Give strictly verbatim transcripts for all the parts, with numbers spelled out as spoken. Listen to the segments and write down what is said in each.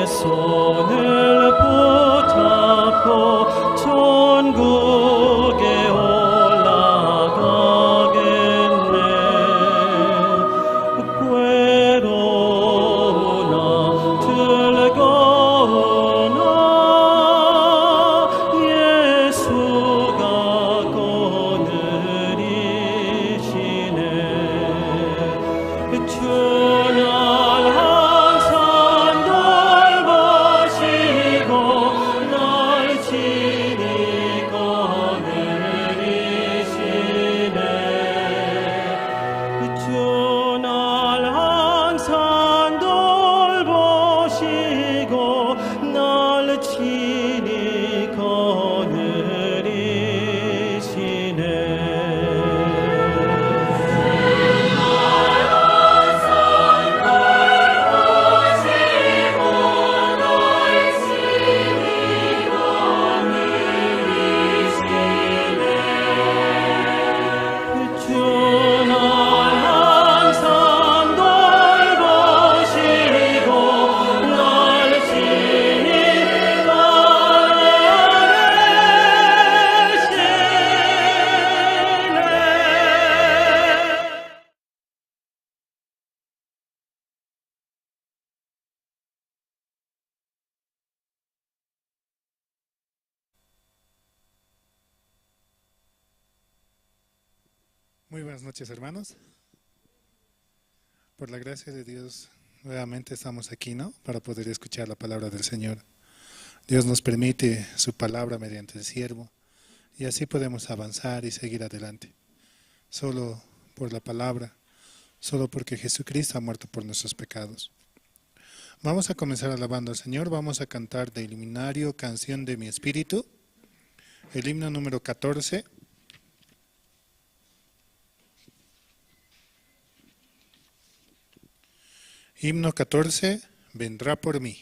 손을 붙잡고 천국에 올라가겠네. 괴로우나 즐거우나 예수가 거느리시네. 주 날 항상 돌보시고 날 친히 거느리시네. 주 날 항상 돌보시고 날 친히 거느리시네. 주 날 항상 돌보시고 날 지키시네. Muy buenas noches, hermanos. Por la gracia de Dios, nuevamente estamos aquí, ¿no? Para poder escuchar la palabra del Señor. Dios nos permite su palabra mediante el siervo, y así podemos avanzar y seguir adelante. Solo por la palabra, solo porque Jesucristo ha muerto por nuestros pecados. Vamos a comenzar alabando al Señor, vamos a cantar del himnario Canción de mi Espíritu, el himno número catorce. Himno catorce, Vendrá por mí.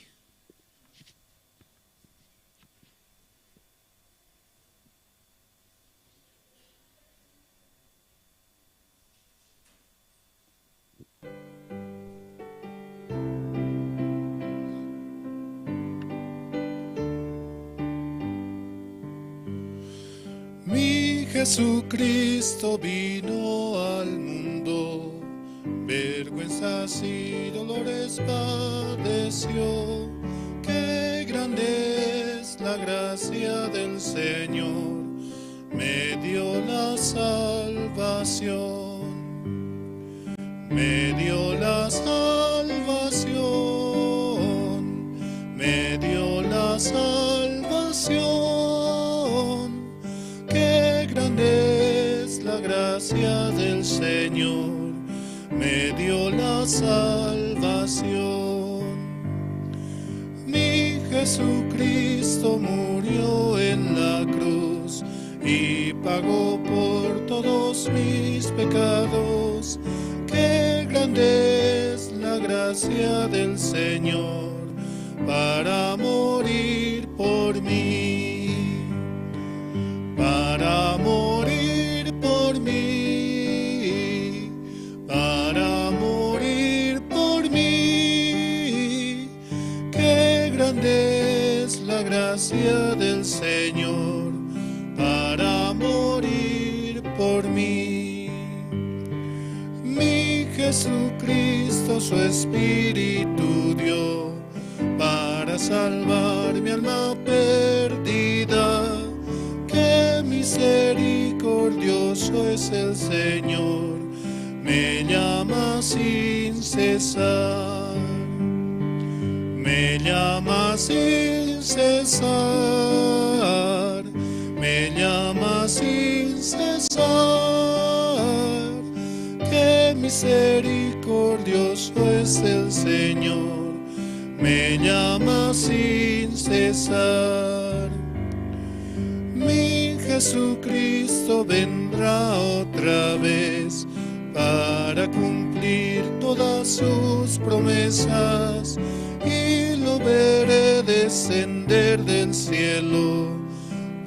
Mi Jesucristo vino al mundo, vergüenzas y dolores padeció. Qué grande es la gracia del Señor, me dio la salvación. Me dio la salvación, me dio la salvación. Qué grande es la gracia del Señor, me dio la salvación. Mi Jesucristo murió en la cruz y pagó por todos mis pecados. Qué grande es la gracia del Señor para morir por mí, para morir por mí, para morir por mí. Qué grande es la gracia del Señor para morir por mí. Mi Jesucristo su espíritu dio para salvar mi alma perdida. Qué misericordioso es el Señor, me llama sin cesar. Me llama sin cesar, me llama sin cesar. Qué misericordioso es el Señor, me llama sin cesar. Mi Jesucristo vendrá otra vez para cumplir todas sus promesas, y lo veré descender del cielo,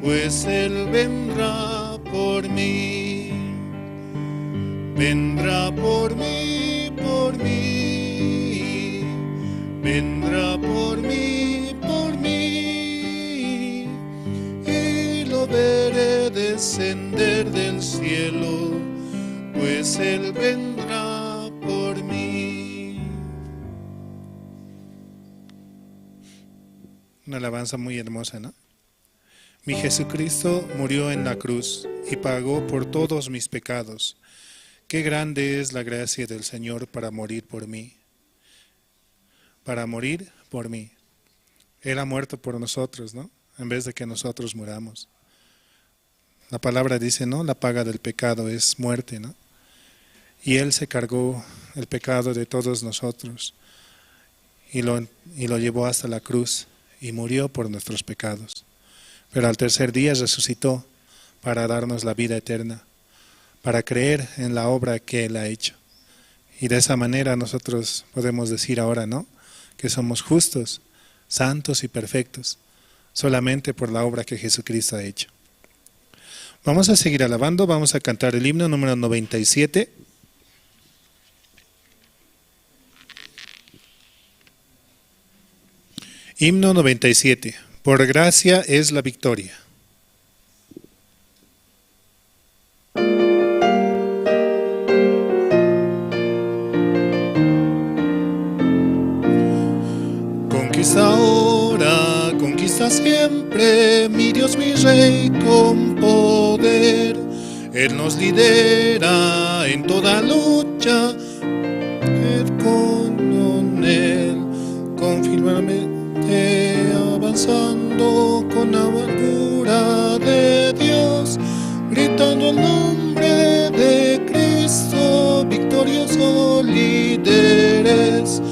pues Él vendrá por mí. Vendrá por mí, por mí, vendrá por mí. descender del cielo, pues Él vendrá por mí. Una alabanza muy hermosa, ¿no? Mi Jesucristo murió en la cruz y pagó por todos mis pecados. Qué grande es la gracia del Señor para morir por mí. Para morir por mí. Él ha muerto por nosotros, ¿no? En vez de que nosotros muramos. La palabra dice, ¿no? La paga del pecado es muerte, ¿no? Y Él se cargó el pecado de todos nosotros y lo, y lo llevó hasta la cruz y murió por nuestros pecados. Pero al tercer día resucitó para darnos la vida eterna, para creer en la obra que Él ha hecho. Y de esa manera nosotros podemos decir ahora, ¿no? Que somos justos, santos y perfectos, solamente por la obra que Jesucristo ha hecho. Vamos a seguir alabando, vamos a cantar el himno número noventa y siete. Himno noventa y siete. Por gracia es la victoria. Conquista ahora, conquista siempre, mi Dios, mi Rey, con poder. Él nos lidera en toda lucha, con él, con firmemente avanzando con la amargura de Dios, gritando el nombre de Cristo, victorioso líderes.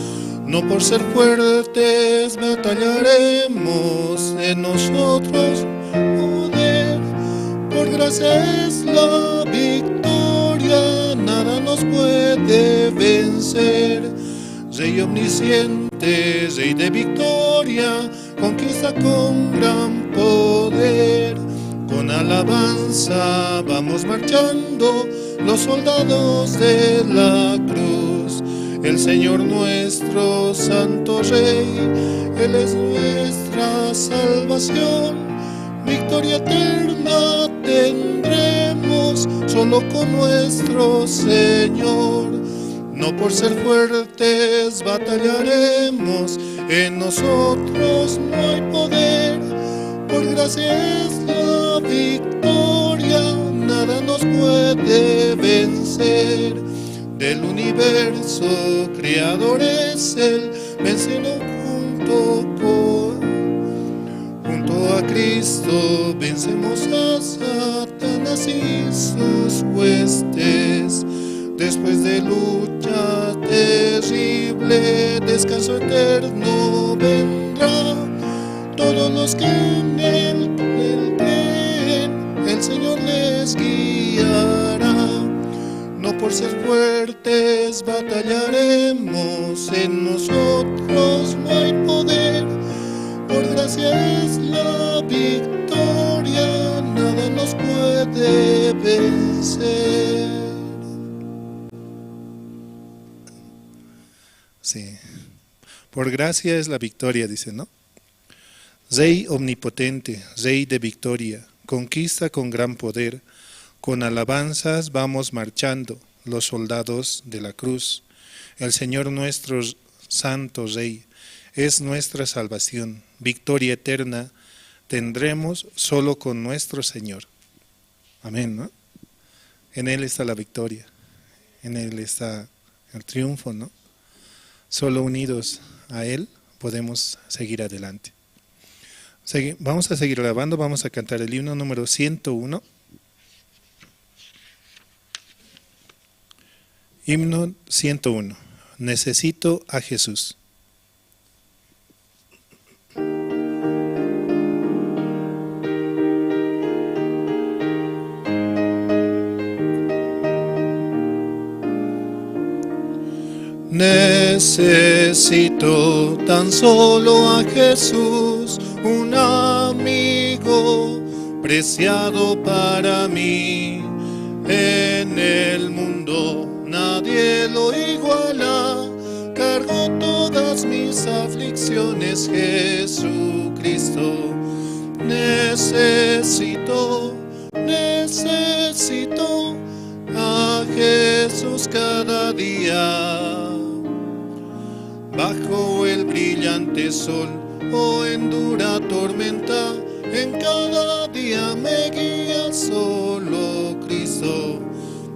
No por ser fuertes batallaremos en nosotros poder. Por gracia es la victoria, nada nos puede vencer. Rey omnisciente, Rey de victoria, conquista con gran poder. Con alabanza vamos marchando, los soldados de la cruz. El Señor nuestro, Santo Rey, Él es nuestra salvación. Victoria eterna tendremos solo con nuestro Señor. No por ser fuertes batallaremos, en nosotros no hay poder. Por gracia es la victoria, nada nos puede vencer. Del universo creador es Él, venciendo junto con, junto a Cristo, vencemos a Satanás y sus huestes. Después de lucha terrible, descanso eterno vendrá. Todos los que en él creen, el Señor les guiará. No por ser fuertes batallaremos, en nosotros no hay poder. Por gracia es la victoria, nada nos puede vencer. Sí. Por gracia es la victoria, dice, ¿no? Rey omnipotente, Rey de victoria, conquista con gran poder, con alabanzas vamos marchando, los soldados de la cruz. El Señor nuestro Santo Rey es nuestra salvación, victoria eterna tendremos solo con nuestro Señor. Amén, ¿no? En Él está la victoria, en Él está el triunfo, ¿no? Solo unidos a Él podemos seguir adelante. Segui-, vamos a seguir alabando, vamos a cantar el himno número ciento uno. Himno ciento uno. Necesito a Jesús. Necesito tan solo a Jesús, un amigo preciado para mí. En el mundo nadie lo iguala, cargó todas mis aflicciones Jesucristo. Necesito, Necesito a Jesús cada día. Bajo el brillante sol o en dura tormenta, en cada día me guía solo Cristo.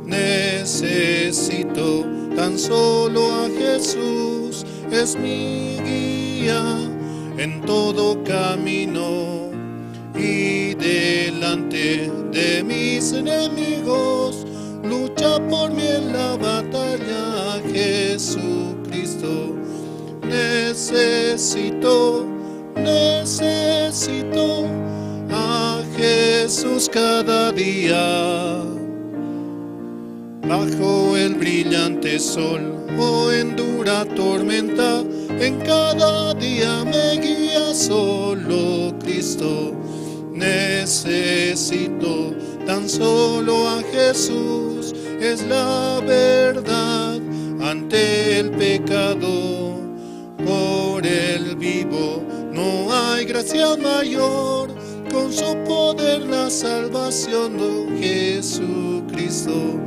Necesito tan solo a Jesús, es mi guía en todo camino. Y delante de mis enemigos, lucha por mí en la batalla, Jesucristo. Necesito, necesito a Jesús cada día. Bajo el brillante sol o en dura tormenta, en cada día me guía solo Cristo. Necesito tan solo a Jesús, es la verdad ante el pecado. Por él vivo, no hay gracia mayor, con su poder la salvación, don Jesucristo.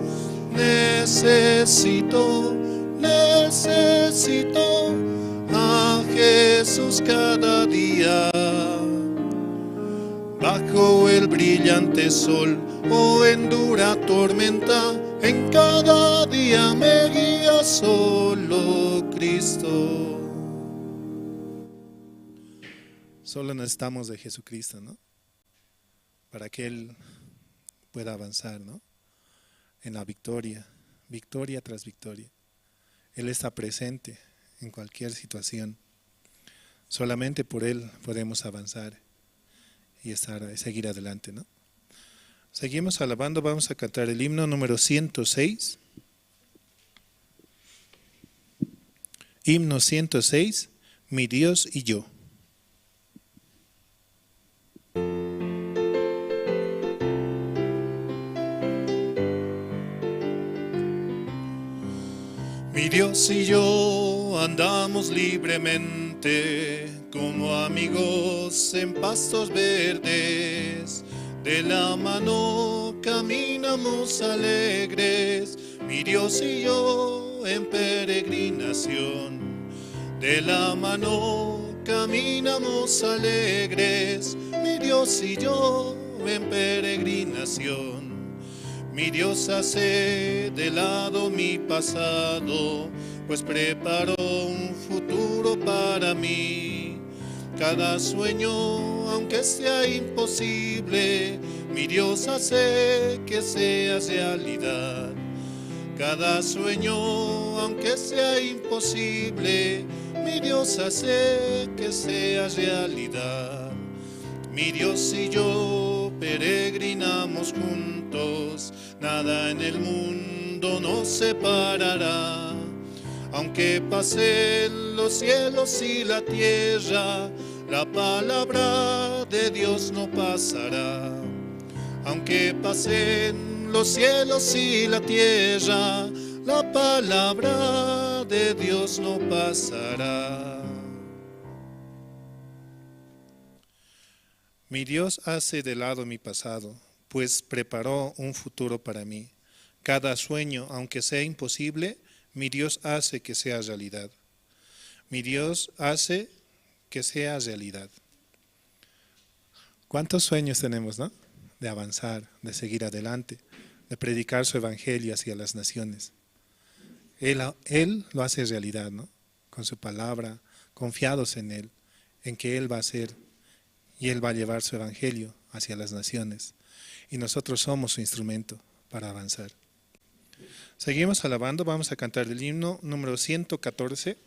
Necesito, necesito a Jesús cada día. Bajo el brillante sol o en dura tormenta, en cada día me guía solo Cristo. Solo necesitamos de Jesucristo, ¿no? Para que Él pueda avanzar, ¿no? En la victoria, victoria tras victoria. Él está presente en cualquier situación. Solamente por Él podemos avanzar y estar, seguir adelante, ¿no? Seguimos alabando, vamos a cantar el himno número ciento seis. Himno ciento seis, Mi Dios y yo. Mi Dios y yo andamos libremente como amigos en pastos verdes. De la mano caminamos alegres, mi Dios y yo en peregrinación. De la mano caminamos alegres, mi Dios y yo en peregrinación. Mi Dios hace de lado mi pasado, pues preparó un futuro para mí. Cada sueño, aunque sea imposible, mi Dios hace que sea realidad. Cada sueño, aunque sea imposible, mi Dios hace que sea realidad. Mi Dios y yo peregrinamos juntos, nada en el mundo nos separará. Aunque pasen los cielos y la tierra, la palabra de Dios no pasará. Aunque pasen los cielos y la tierra, la palabra de Dios no pasará. Mi Dios hace de lado mi pasado, pues preparó un futuro para mí. Cada sueño, aunque sea imposible, mi Dios hace que sea realidad. Mi Dios hace que sea realidad. ¿Cuántos sueños tenemos, no? De avanzar, de seguir adelante, de predicar su evangelio hacia las naciones. Él, él lo hace realidad, ¿no? Con su palabra, confiados en Él, en que Él va a hacer y Él va a llevar su evangelio hacia las naciones. Y nosotros somos su instrumento para avanzar. Seguimos alabando, vamos a cantar el himno número ciento catorce.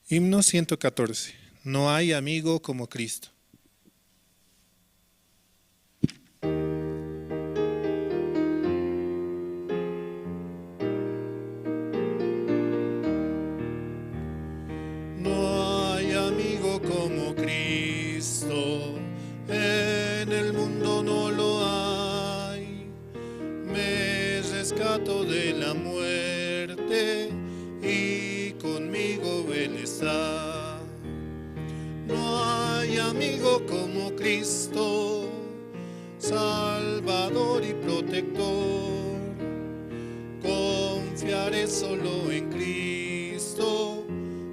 Himno ciento catorce. No hay amigo como Cristo. No hay amigo como Cristo, en el mundo no lo hay. Me rescató de la muerte y conmigo Él está. No hay amigo como Cristo, Salvador y protector. Confiaré solo en Cristo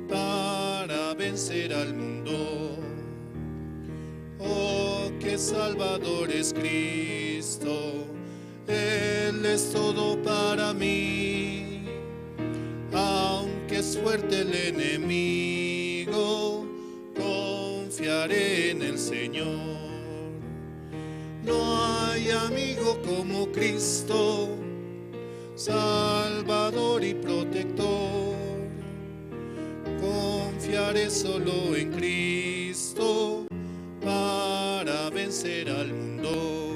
para vencer al mundo. Oh, qué Salvador es Cristo, Él es todo para mí. Aunque es fuerte el enemigo, confiaré en el Señor. No hay amigo como Cristo, Salvador y protector. Confiaré solo en Cristo para vencer al mundo.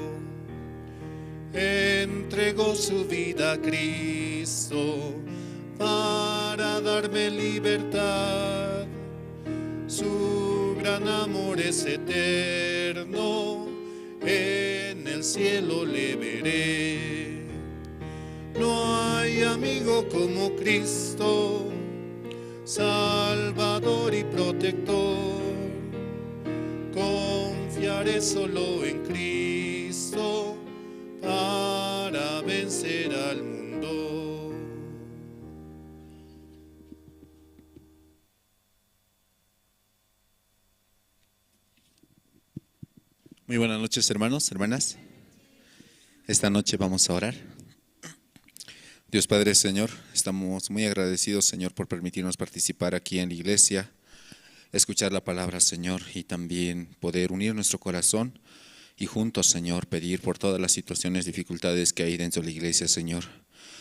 Entregó su vida a Cristo para darme libertad. Su gran amor es eterno, en el cielo le veré. No hay amigo como Cristo, Salvador y protector. Confiaré solo en Cristo para vencer al mundo. Muy buenas noches, hermanos, hermanas. Esta noche vamos a orar. Dios Padre, Señor, estamos muy agradecidos, Señor, por permitirnos participar aquí en la iglesia, escuchar la palabra, Señor, y también poder unir nuestro corazón y juntos, Señor, pedir por todas las situaciones, dificultades que hay dentro de la iglesia, Señor.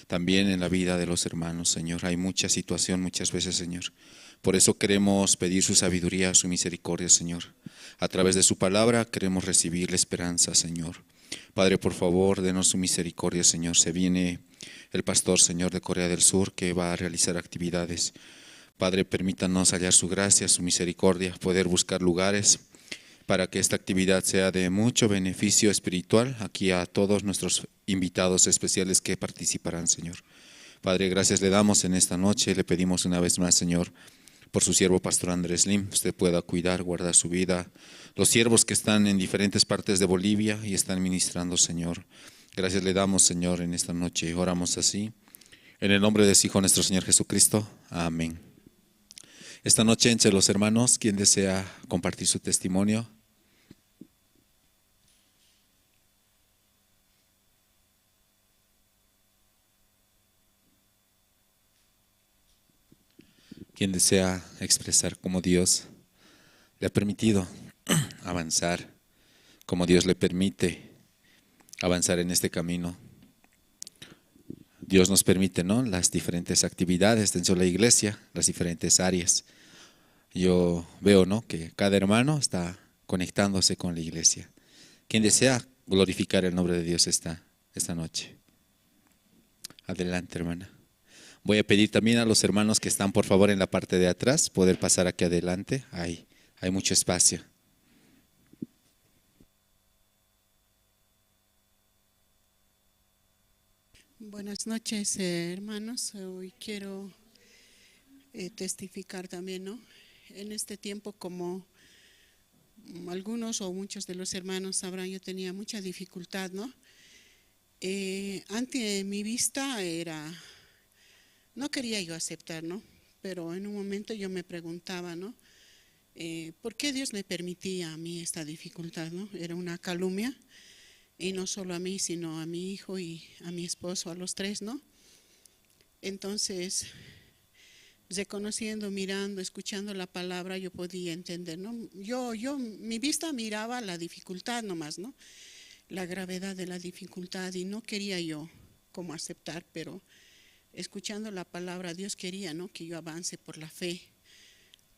También en la vida de los hermanos, Señor. Hay mucha situación muchas veces, Señor. Por eso queremos pedir su sabiduría, su misericordia, Señor. A través de su palabra queremos recibir la esperanza, Señor. Padre, por favor, denos su misericordia, Señor. Se viene el pastor, Señor, de Corea del Sur, que va a realizar actividades. Padre, permítanos hallar su gracia, su misericordia, poder buscar lugares para que esta actividad sea de mucho beneficio espiritual aquí a todos nuestros invitados especiales que participarán, Señor. Padre, gracias le damos en esta noche. Le pedimos una vez más, Señor, por su siervo pastor Andrés Lim, usted pueda cuidar, guardar su vida. Los siervos que están en diferentes partes de Bolivia y están ministrando, Señor. Gracias le damos, Señor, en esta noche. Oramos así. En el nombre de su Hijo, nuestro Señor Jesucristo. Amén. Esta noche, entre los hermanos, ¿quién desea compartir su testimonio? ¿Quién desea expresar cómo Dios le ha permitido avanzar, cómo Dios le permite avanzar en este camino? Dios nos permite, ¿no? Las diferentes actividades dentro de la iglesia, las diferentes áreas. Yo veo, ¿no? Que cada hermano está conectándose con la iglesia. ¿Quién desea glorificar el nombre de Dios esta, esta noche? Adelante, hermana. Voy a pedir también a los hermanos que están, por favor, en la parte de atrás, poder pasar aquí adelante. Hay, hay mucho espacio. Buenas noches, eh, hermanos. Hoy quiero, eh, testificar también, ¿no? En este tiempo, como, mm, algunos o muchos de los hermanos sabrán, yo tenía mucha dificultad, ¿no? Eh, ante mi vista era, no quería yo aceptar, ¿no? Pero en un momento yo me preguntaba, ¿no? Eh, ¿por qué Dios me permitía a mí esta dificultad, ¿no? Era una calumnia, y no solo a mí, sino a mi hijo y a mi esposo, a los tres, ¿no? Entonces, reconociendo, mirando, escuchando la palabra, yo podía entender, ¿no? Yo, yo, mi vista miraba la dificultad nomás, ¿no? La gravedad de la dificultad, y no quería yo como aceptar, pero escuchando la palabra, Dios quería, ¿no? Que yo avance por la fe.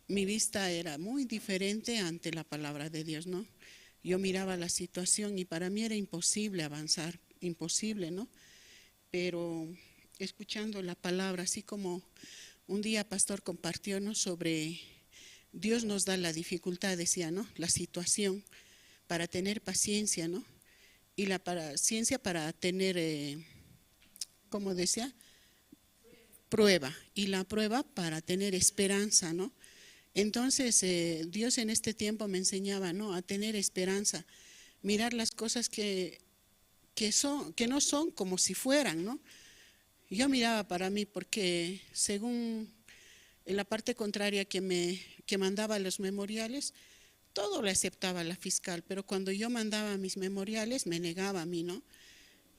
Mi vista era muy diferente ante la palabra de Dios, ¿no? Yo miraba la situación y para mí era imposible avanzar, imposible, ¿no? Pero escuchando la palabra, así como un día pastor compartió, ¿no? Sobre Dios nos da la dificultad, decía, ¿no? La situación para tener paciencia, ¿no? Y la paciencia para tener, eh, como decía, prueba. Y la prueba para tener esperanza, ¿no? Entonces, eh, Dios en este tiempo me enseñaba, ¿no? A tener esperanza, mirar las cosas que, que son, que no son como si fueran, ¿no? Yo miraba para mí, porque según en la parte contraria que me, que mandaba los memoriales, todo le aceptaba la fiscal, pero cuando yo mandaba mis memoriales, me negaba a mí, ¿no?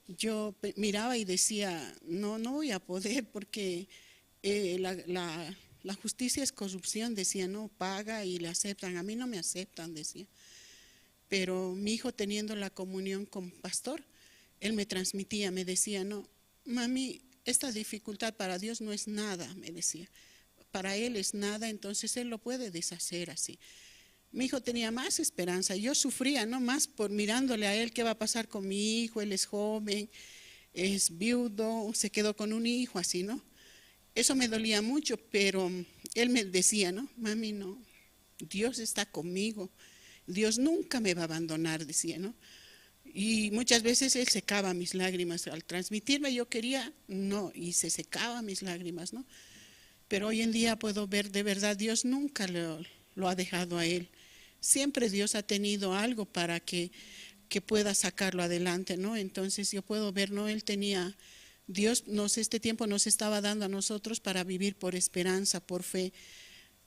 Yo pe-, miraba y decía, no, no voy a poder porque, eh, la, la, la justicia es corrupción, decía, no, paga y le aceptan, a mí no me aceptan, decía. Pero mi hijo teniendo la comunión con pastor, él me transmitía, me decía, no, mami, esta dificultad para Dios no es nada, me decía. Para él es nada, entonces él lo puede deshacer así. Mi hijo tenía más esperanza. Yo sufría, ¿no? Más por mirándole a él, ¿qué va a pasar con mi hijo? Él es joven, es viudo, se quedó con un hijo, así, ¿no? Eso me dolía mucho, pero él me decía, ¿no? Mami, no, Dios está conmigo, Dios nunca me va a abandonar, decía, ¿no? Y muchas veces él secaba mis lágrimas al transmitirme, yo quería, no, y se secaba mis lágrimas, ¿no? Pero hoy en día puedo ver, de verdad, Dios nunca lo, lo ha dejado a él. Siempre Dios ha tenido algo para que, que pueda sacarlo adelante, ¿no? Entonces yo puedo ver, ¿no? Él tenía, Dios nos, este tiempo nos estaba dando a nosotros para vivir por esperanza, por fe.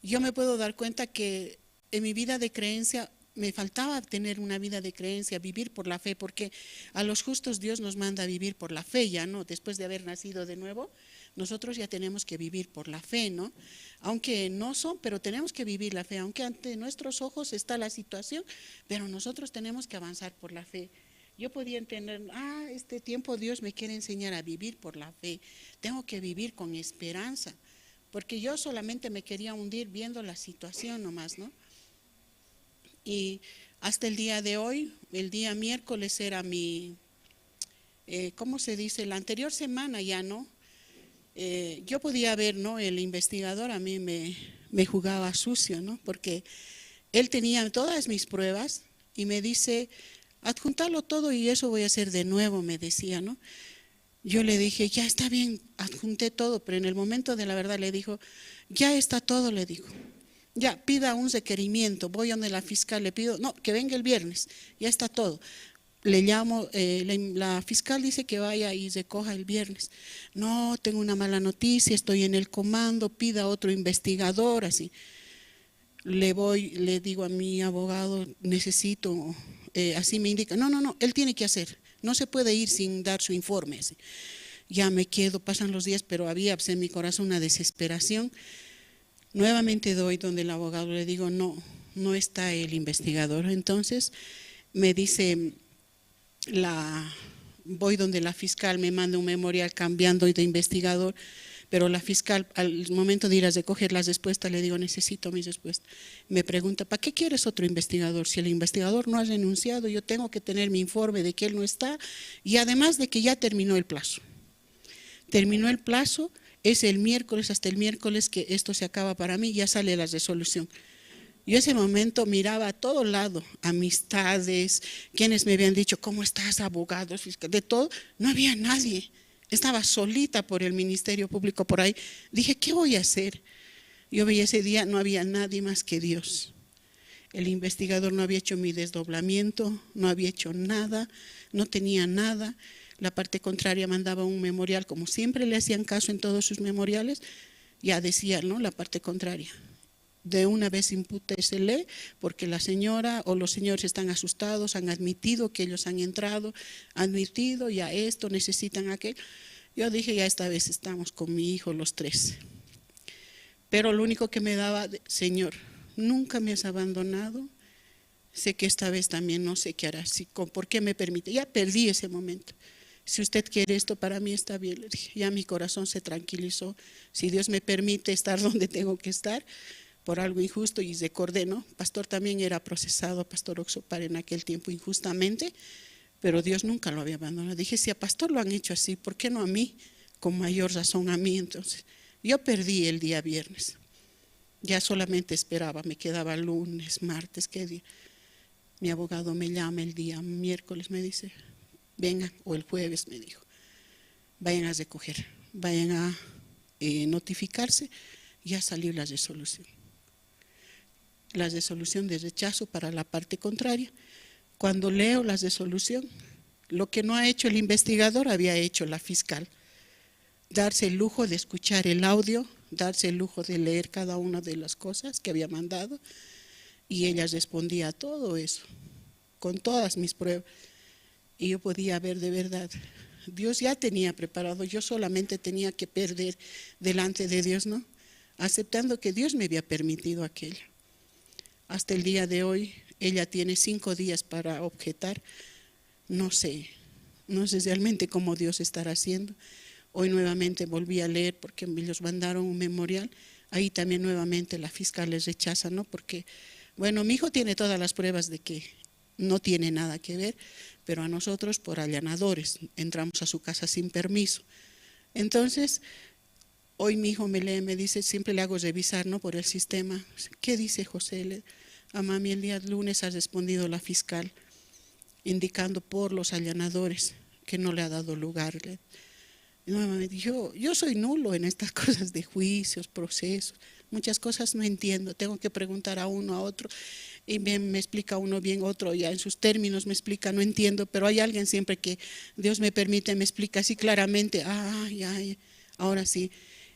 Yo me puedo dar cuenta que en mi vida de creencia me faltaba tener una vida de creencia, vivir por la fe, porque a los justos Dios nos manda a vivir por la fe, ya no, después de haber nacido de nuevo, nosotros ya tenemos que vivir por la fe, ¿no? Aunque no son, pero tenemos que vivir la fe, aunque ante nuestros ojos está la situación, pero nosotros tenemos que avanzar por la fe. Yo podía entender, ah, este tiempo Dios me quiere enseñar a vivir por la fe, tengo que vivir con esperanza, porque yo solamente me quería hundir viendo la situación nomás, ¿no? Y hasta el día de hoy, el día miércoles era mi, eh, ¿cómo se dice? La anterior semana ya, ¿no? Eh, yo podía ver, ¿no? El investigador a mí me, me jugaba sucio, ¿no? Porque él tenía todas mis pruebas y me dice, adjuntarlo todo y eso voy a hacer de nuevo, me decía, ¿no? Yo le dije, ya está bien, adjunté todo, pero en el momento de la verdad le dijo, ya está todo, le dijo. Ya, pida un requerimiento, voy donde la fiscal, le pido, no, que venga el viernes, ya está todo. Le llamo, eh, la, la fiscal dice que vaya y recoja el viernes. No, tengo una mala noticia, estoy en el comando, pida otro investigador, así. Le voy, le digo a mi abogado, necesito, eh, así me indica, no, no, no, él tiene que hacer, no se puede ir sin dar su informe, así. Ya me quedo, pasan los días, pero había, pues, en mi corazón una desesperación. Nuevamente doy donde el abogado, le digo, no, no está el investigador. Entonces me dice, la, voy donde la fiscal, me manda un memorial cambiando de investigador, pero la fiscal, al momento de ir a recoger las respuestas, le digo, necesito mi respuesta. Me pregunta, ¿para qué quieres otro investigador? Si el investigador no ha renunciado, yo tengo que tener mi informe de que él no está, y además de que ya terminó el plazo. Terminó el plazo, es el miércoles, hasta el miércoles que esto se acaba para mí, ya sale la resolución. Yo ese momento miraba a todo lado, amistades, quienes me habían dicho, ¿cómo estás, abogado, fiscal? De todo, no había nadie. Estaba solita por el Ministerio Público por ahí. Dije, ¿qué voy a hacer? Yo veía ese día, no había nadie más que Dios. El investigador no había hecho mi desdoblamiento, no había hecho nada, no tenía nada. La parte contraria mandaba un memorial, como siempre le hacían caso en todos sus memoriales, ya decía, ¿no? La parte contraria. De una vez imputa ese ley, porque la señora o los señores están asustados, han admitido que ellos han entrado, han admitido ya esto, necesitan aquello. Yo dije, ya esta vez estamos con mi hijo los tres. Pero lo único que me daba, de- Señor, nunca me has abandonado, sé que esta vez también no sé qué harás, si, con- ¿por qué me permite? Ya perdí ese momento. Si usted quiere esto para mí está bien, le dije. Ya mi corazón se tranquilizó. Si Dios me permite estar donde tengo que estar, por algo injusto, y recordé, ¿no? Pastor también era procesado, Pastor Oxopar, en aquel tiempo injustamente, pero Dios nunca lo había abandonado. Dije, si a Pastor lo han hecho así, ¿por qué no a mí? Con mayor razón a mí, entonces. Yo perdí el día viernes. Ya solamente esperaba, me quedaba lunes, martes, ¿qué día? Mi abogado me llama el día miércoles, me dice, vengan, o el jueves, me dijo, vayan a recoger, vayan a, eh, notificarse, ya salió la resolución. la resolución de rechazo para la parte contraria. Cuando leo la resolución, lo que no ha hecho el investigador había hecho la fiscal. Darse el lujo de escuchar el audio, darse el lujo de leer cada una de las cosas que había mandado, y ella respondía a todo eso, con todas mis pruebas. Y yo podía ver de verdad. Dios ya tenía preparado, yo solamente tenía que perder delante de Dios, ¿no? Aceptando que Dios me había permitido aquello. Hasta el día de hoy, ella tiene cinco días para objetar. No sé, no sé realmente cómo Dios estará haciendo. Hoy nuevamente volví a leer porque me los mandaron un memorial. Ahí también nuevamente la fiscal les rechaza, ¿no? Porque, bueno, mi hijo tiene todas las pruebas de que no tiene nada que ver, pero a nosotros por allanadores entramos a su casa sin permiso. Entonces, hoy mi hijo me lee, me dice, siempre le hago revisar, ¿no? Por el sistema. ¿Qué dice José? Le, a mami, el día lunes ha respondido la fiscal, indicando por los allanadores que no le ha dado lugar. Le, y mi mamá me dijo, yo soy nulo en estas cosas de juicios, procesos. Muchas cosas no entiendo. Tengo que preguntar a uno, a otro, y me, me explica uno bien, otro ya en sus términos me explica, no entiendo, pero hay alguien siempre que Dios me permite, me explica así claramente, ay, ay, ahora sí,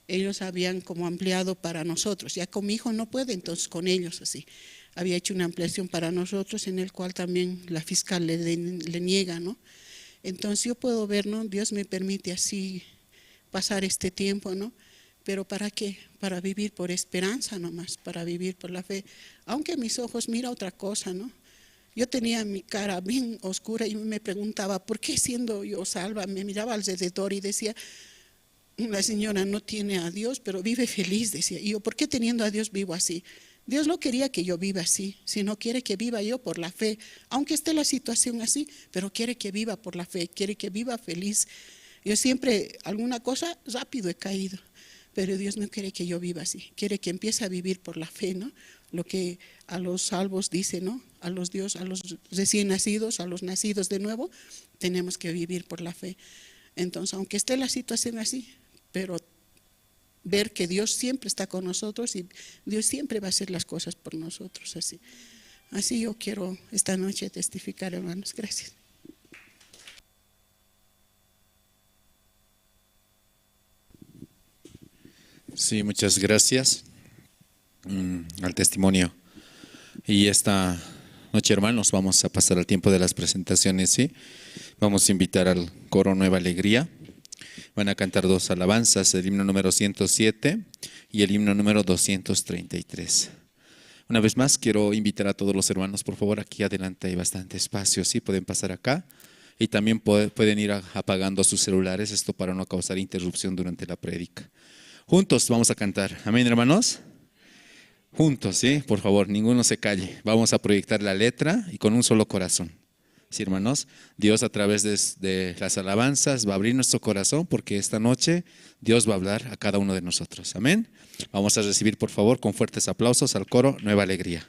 ellos habían como ampliado para nosotros. Ya con mi hijo no puede, entonces con ellos así. Había hecho una ampliación para nosotros en el cual también la fiscal le, le niega, ¿no? Entonces yo puedo ver, ¿no? Dios me permite así pasar este tiempo, ¿no? Pero ¿para qué? Para vivir por esperanza nomás, para vivir por la fe. Aunque mis ojos mira otra cosa, ¿no? Yo tenía mi cara bien oscura y me preguntaba, ¿por qué siendo yo salva? Me miraba alrededor y decía, la señora no tiene a Dios, pero vive feliz, decía. Y yo, ¿por qué teniendo a Dios vivo así? Dios no quería que yo viva así, sino quiere que viva yo por la fe, aunque esté la situación así, pero quiere que viva por la fe, quiere que viva feliz. Yo siempre, alguna cosa, rápido he caído, pero Dios no quiere que yo viva así, quiere que empiece a vivir por la fe, ¿no? Lo que a los salvos dice, ¿no? A los Dios, a los recién nacidos, a los nacidos de nuevo, tenemos que vivir por la fe. Entonces, aunque esté la situación así, pero ver que Dios siempre está con nosotros y Dios siempre va a hacer las cosas por nosotros, así. Así yo quiero esta noche testificar, hermanos. Gracias. Sí, muchas gracias, mm, al testimonio. Y esta noche, hermanos, vamos a pasar al tiempo de las presentaciones, ¿sí? Vamos a invitar al coro Nueva Alegría. Van a cantar dos alabanzas, el himno número ciento siete y el himno número doscientos treinta y tres. Una vez más, quiero invitar a todos los hermanos, por favor, aquí adelante hay bastante espacio, ¿sí? Pueden pasar acá. Y también pue-, pueden ir a-, apagando sus celulares, esto para no causar interrupción durante la prédica. Juntos vamos a cantar. Amén, hermanos. Juntos, ¿sí? Por favor, ninguno se calle. Vamos a proyectar la letra y con un solo corazón. Sí, hermanos, Dios a través de, de las alabanzas va a abrir nuestro corazón porque esta noche Dios va a hablar a cada uno de nosotros. Amén. Vamos a recibir, por favor, con fuertes aplausos al coro Nueva Alegría.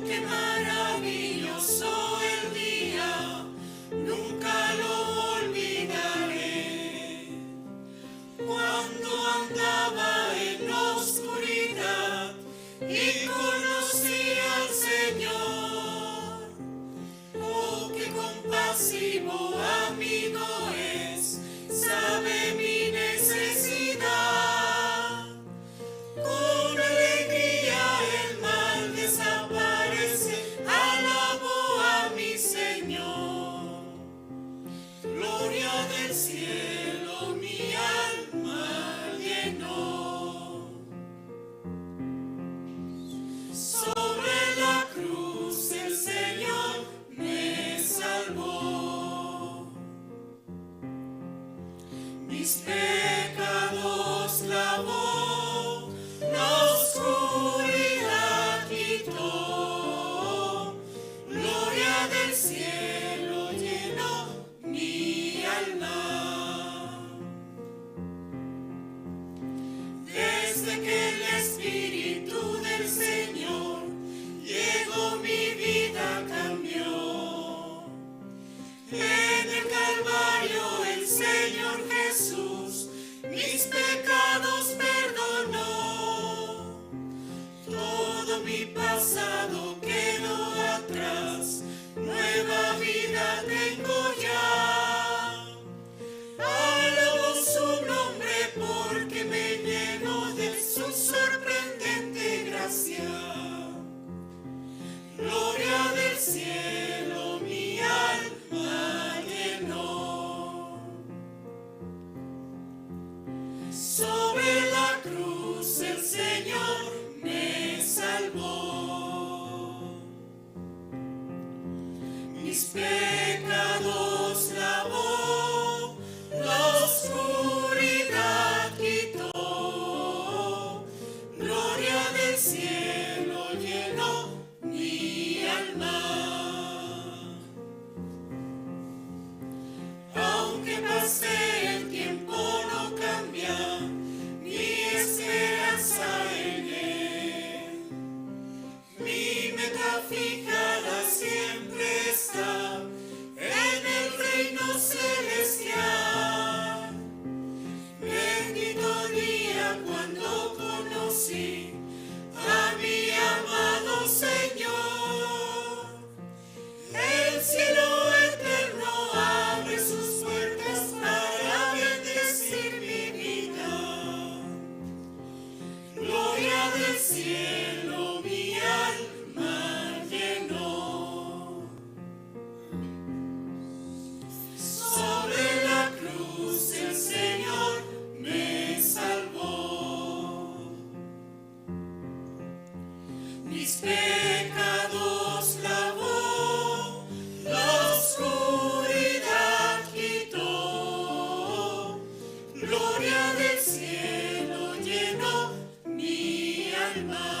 Qué maravilloso el día, nunca lo olvidaré. Cuando andaba en oscuridad y conocí al Señor. Oh, qué compasivo amigo es, sabe mi necesidad. Con alegría el mal desaparece, alabo a mi Señor. Gloria del cielo mi alma llenó. Sobre la cruz el Señor me salvó. Mis pecados lavó, la oscuridad quitó. Gloria del cielo llenó mi alma. Desde que el Espíritu del Señor llegó, mi vida cambió. En el Calvario el Señor Jesús mis pecados perdonó. Todo mi pasado quedó atrás, nueva vida tengo ya. Alabo su nombre porque me llenó de su sorprendente gracia. Gloria del cielo mi alma llenó. Sobre la cruz el Señor me salvó. Mis pecados lavó, la oscuridad quitó. Gloria del cielo llenó mi alma. Aunque pase el tiempo, no cambia mi esperanza en él. Mi meta fijada siempre está en el reino celestial. Bendito día cuando conocí a mi amado Señor. El cielo eterno abre sus puertas para bendecir mi vida. Gloria del cielo mi alma llenó. Sobre la cruz el Señor me salvó. Mis pecados lavó, la oscuridad quitó. Gloria del cielo llenó mi alma.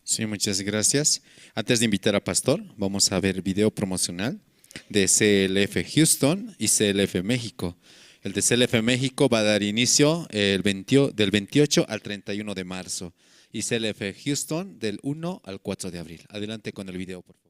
Sí, muchas gracias. Antes de invitar a Pastor, vamos a ver video promocional de C L F Houston y C L F México. El de C L F México va a dar inicio el veinte, del veintiocho al treinta y uno de marzo, y C L F Houston del uno al cuatro de abril. Adelante con el video, por favor.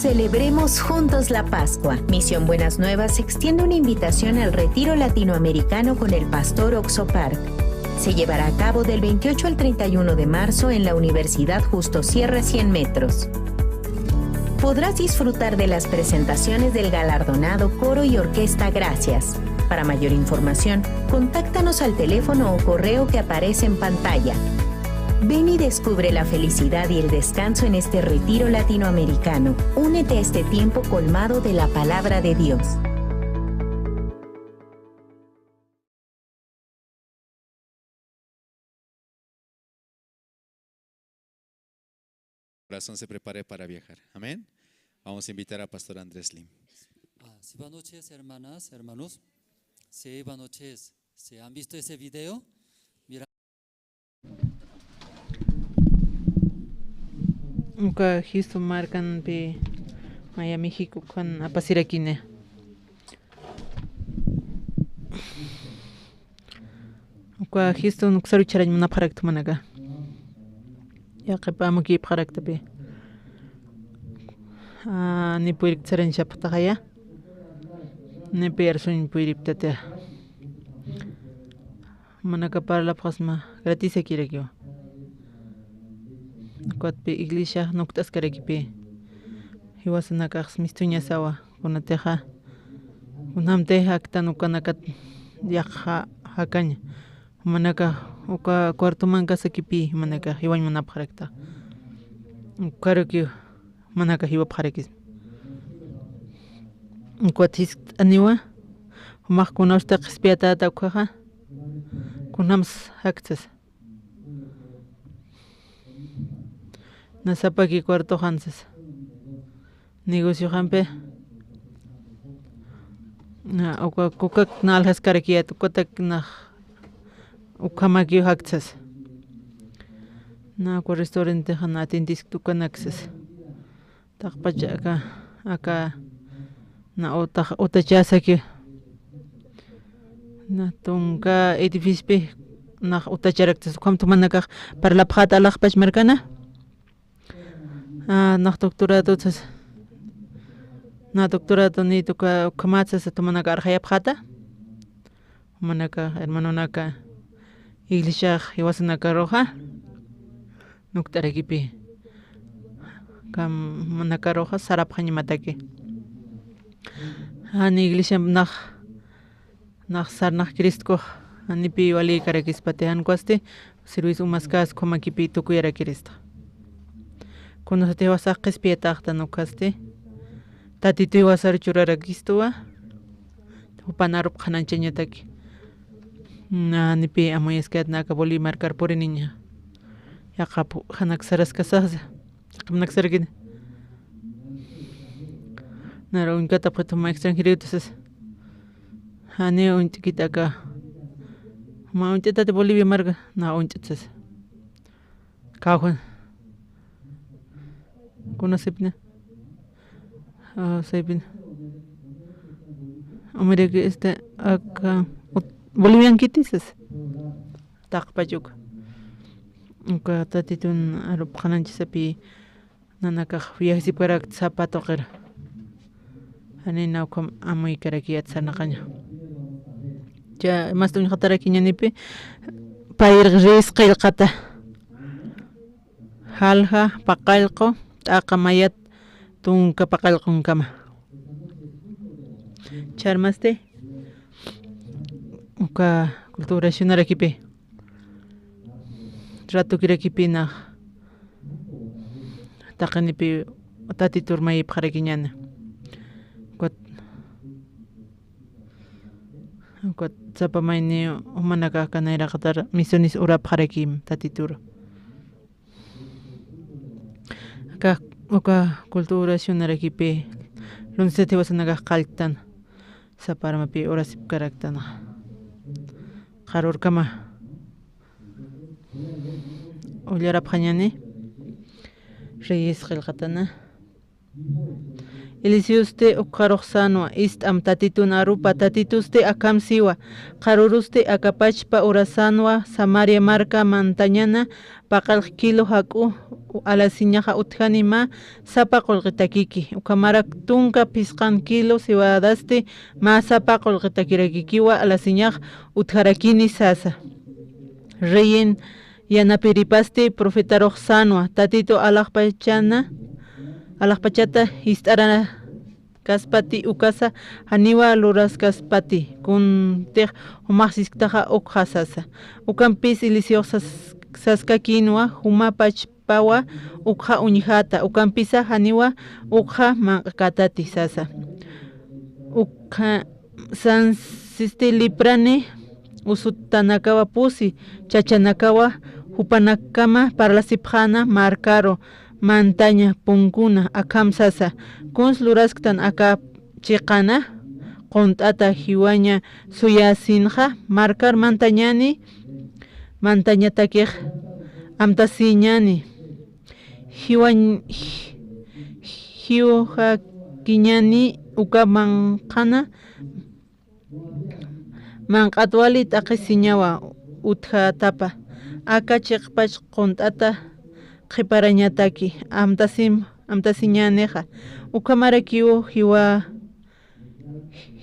Celebremos juntos la Pascua. Misión Buenas Nuevas extiende una invitación al retiro latinoamericano con el pastor Oxo Park. Se llevará a cabo del veintiocho al treinta y uno de marzo en la Universidad Justo Sierra cien metros. Podrás disfrutar de las presentaciones del galardonado coro y orquesta Gracias. Para mayor información, contáctanos al teléfono o correo que aparece en pantalla. Ven y descubre la felicidad y el descanso en este retiro latinoamericano. Únete a este tiempo colmado de la palabra de Dios. Corazón se prepare para viajar. Amén. Vamos a invitar a Pastor Andrés Lim. Ah, sí, buenas noches, hermanas, hermanos. Sí, buenas noches. ¿Se han visto ese video? Mira. Uka Houston markanpi, maya México kan apasirakini. Uka Houston uksaru charañ munapxarakta jumanaka. Yaqip amukipxaraktapi. Ah, ni puyirikta sarañ sapxtaxaya. Ni puyirsuñ puyiriptati. Jumanaka parlapxasma gratisakirakiwa. Ukatpi iglesia nukt'askarakipi. Jiwasanakax mistuñasawa, kunatixa. Kunamtix aktan ukanakat yaqha jakaña. Jumanaka uka cuartoman kasakipï, jumanaka jiwañ munapxarakta. Ukaruki jumanaka jiwapxarakisma. Ukat jiskt'aniwa, jumax kunawsti qhispiyatäta ukhaxa, kunjams jaktsas. Na sapaki cuartoxan sasa. Negocioxampi. Na, uka, ukak na aljaskarakiyät, ukatak nax ukhamaki jaktsas. Na, uka restaurantexa na atiendiskta ukanak sasa. Taqpach aka, aka, na utax, utachasaki. Na tunka edificiopi nax utacharaktas, ukham jumanakax parlapxät alaxpach markana. Ah, nax doctorado sas. Na doctorado ni tuka, ukhamat sas jumanaka arxayapxäta. Jumanaka, hermanonaka, iglesiax jiwasanakaruxa nukt'arakipi. Kam jumanakaruxa sarapxañamataki. Jani iglesia nax, nax sarnaxkiristku, janipï walïkarakispati, jan ukhasti, servicio umaskas ukhamakipï tukuyarakirista. Kunasatix jiwasax qhispiyatäxtan ukhasti, Tatitu jiwasar churarakistuwa, jupan arup qhanañchañataki. Nanipï amuyaskayät naka Bolivia markar puriniña. Yaqhap janak saraskasaxsa, yaqhap janak sarakini. Nara uñkatapxit juma extranjerotasas. Jani uñt'kit aka. Juma uñt'itati Bolivia marka, na uñt'itsas. Kawjan. Kunasipni. Ah, saypin. Umiraki, este, aka, ut-, boliviankiti sas. Taqpach uka. Uka Tatitun arup qhanañchasapï nanakax viajisipkarakta sapa tuqir. Janina ukham amuykarakiyät sarnaqaña. Cha, mast uñxatarakiñanipï, payir ris qillqata. Jalja, paqallqu, t'aqa mayat, tunka paqallqunkama. Ch'armasti, uka culturacionarakipï, ratukirakipï nax, taqinipï Tatitur mayipxarakiñäni. Ukat, ukat sapa mayni jumanakax nayraqatar misiones urapxarakim Tatitur. Aka, uka culturacionarakipï, lunes jiwasanakax qalltan, sapa armapï urasipkaraktan. Qharürkama ullarapxañäni, Reyes qillqatana. Iglesiusti ukxarux sänwa, ist'am Tatitun arupa, Tatitusti akham siwa, qharürusti aka pachpa urasanwa, Samaria marka mantañana, paqallq kilo jak'u alasiñaxa utjani mä sapa qullqitakiki, ukhamarak tunka phisqan kilo siwadasti mä sapa qullqitakirakikiwa alasiñax utjarakini sasa. Reyin yanapiripasti profetarux sänwa, Tatitu alaxpachana, alaxpachata jist'ara kaspati ukasa, janiwa luraskaspati, kuntix jumax sisktaxa ukxa sasa. Ukampis Eliseox sas-, saskakïnwa, juma pachpawa ukxa uñjäta, ukampisa janiwa ukxa manq'kätati sasa. Ukxa sansisti liprani usutanakawa pusi, chachanakawa jupanakama parlasipxäna markaru, mantaña, punkuna, akham sasa, kuns lurasktan aka chiqana qunt'ata jiwaña suyasinxa, markar mantañani, mantañatakix amtasiñani, jiwañ-, ji-, jiwjakiñani uka manq'ana, manq'at wali t'aqhisiñawa utjätapa, aka chiqpach qunt'ata qhiparañataki, amtasim-, amtasiñänixa, ukhamarakiw jiwa-,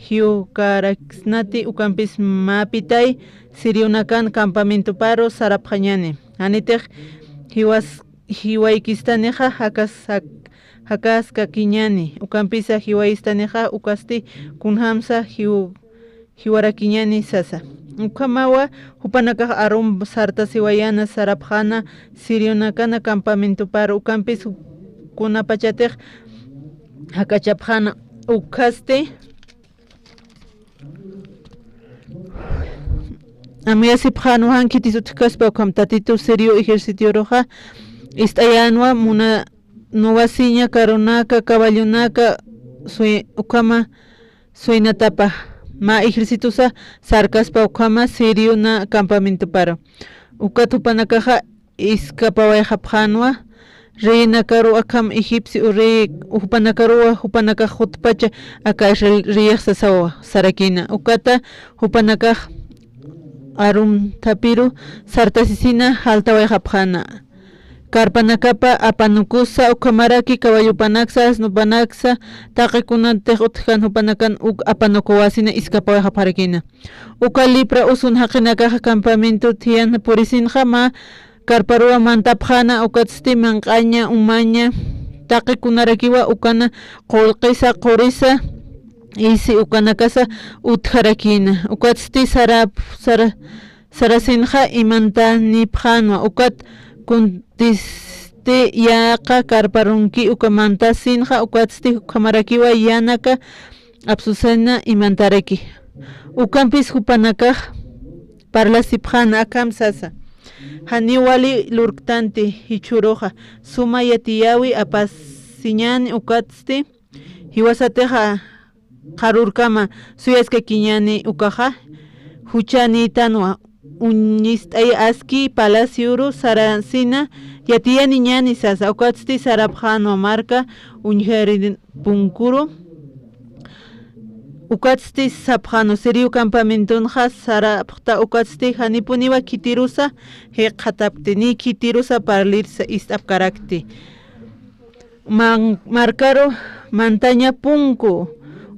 jiwkaraksnati, ukampis mä pitay sirionakan campamentoparu sarapxañani, janitix jiwas-, jiwaykistanixa jakas-, jak-, jakaskakiñani, ukampisa jiwayistanixa ukasti kunjamsa jiw-, jiwarakiñani sasa. Ukhamawa jupanakax arum sartasiwayäna sarapxäna sirionakana campamentoparu, ukampis ju-, kunapachatix jak'achapxäna, ukhasti amuyasipxänwa jan khitis utjkaspa, ukham Tatitu sirio ejércitoruxa ist'ayänwa, muna-, nuwasiña karunaka, caballonaka, suy-, ukhama suynatapa, mä ejércitosa sarkaspa ukhama siriona campamentoparu. Ukat jupanakaxa escapawayxapxänwa, reynakaru akham egipcio rey jupanakaruwa, jupanakax jutpacha aka Israel reyix sasawa sarakïna. Ukata jupanakax arumthapiru sartasisina jaltawayxapxäna. Karpanakapa apanukusa, ukhamaraki caballopanaksa, asnopanaksa, taqi kunatix utjkän jupanakan uk apanukuwasina escapawayxapxarakïna. Uka lipra usun jaqinakaxa campamento thiyan purisinxa mä karparuwa mantapxäna, ukatsti manq'aña, umaña, taqi kunarakiwa ukana qullqisa, qurisa, isi ukanakasa utjarakïna. Ukatsti sarap-, sara-, sarasinxa imantanipxänwa, ukat kuntisti yäqa karparunki uka mantasinxa, ukatsti ukhamarakiwa yanaka apsusina imantaraki. Ukampis jupanakax parlasipxäna akham sasa, janiw wali lurktanti jichhüruxa, suma yatiyäwi apasiñäni, ukatsti jiwasatixa qharürkama suyaskakiñäni ukaxa, juchanïtanwa, uñist'ay aski palacioru sarasina yatiyaniñäni sasa, ukatsti sarapxänwa marka uñjarin punkuru, ukatsti sapxänwa, sirio campamentonxa sarapxta, ukatsti janipuniwa khitirusa jikxatapkti, ni khitirusa parlirsa ist'apkarakti. Man-, markaru mantaña punku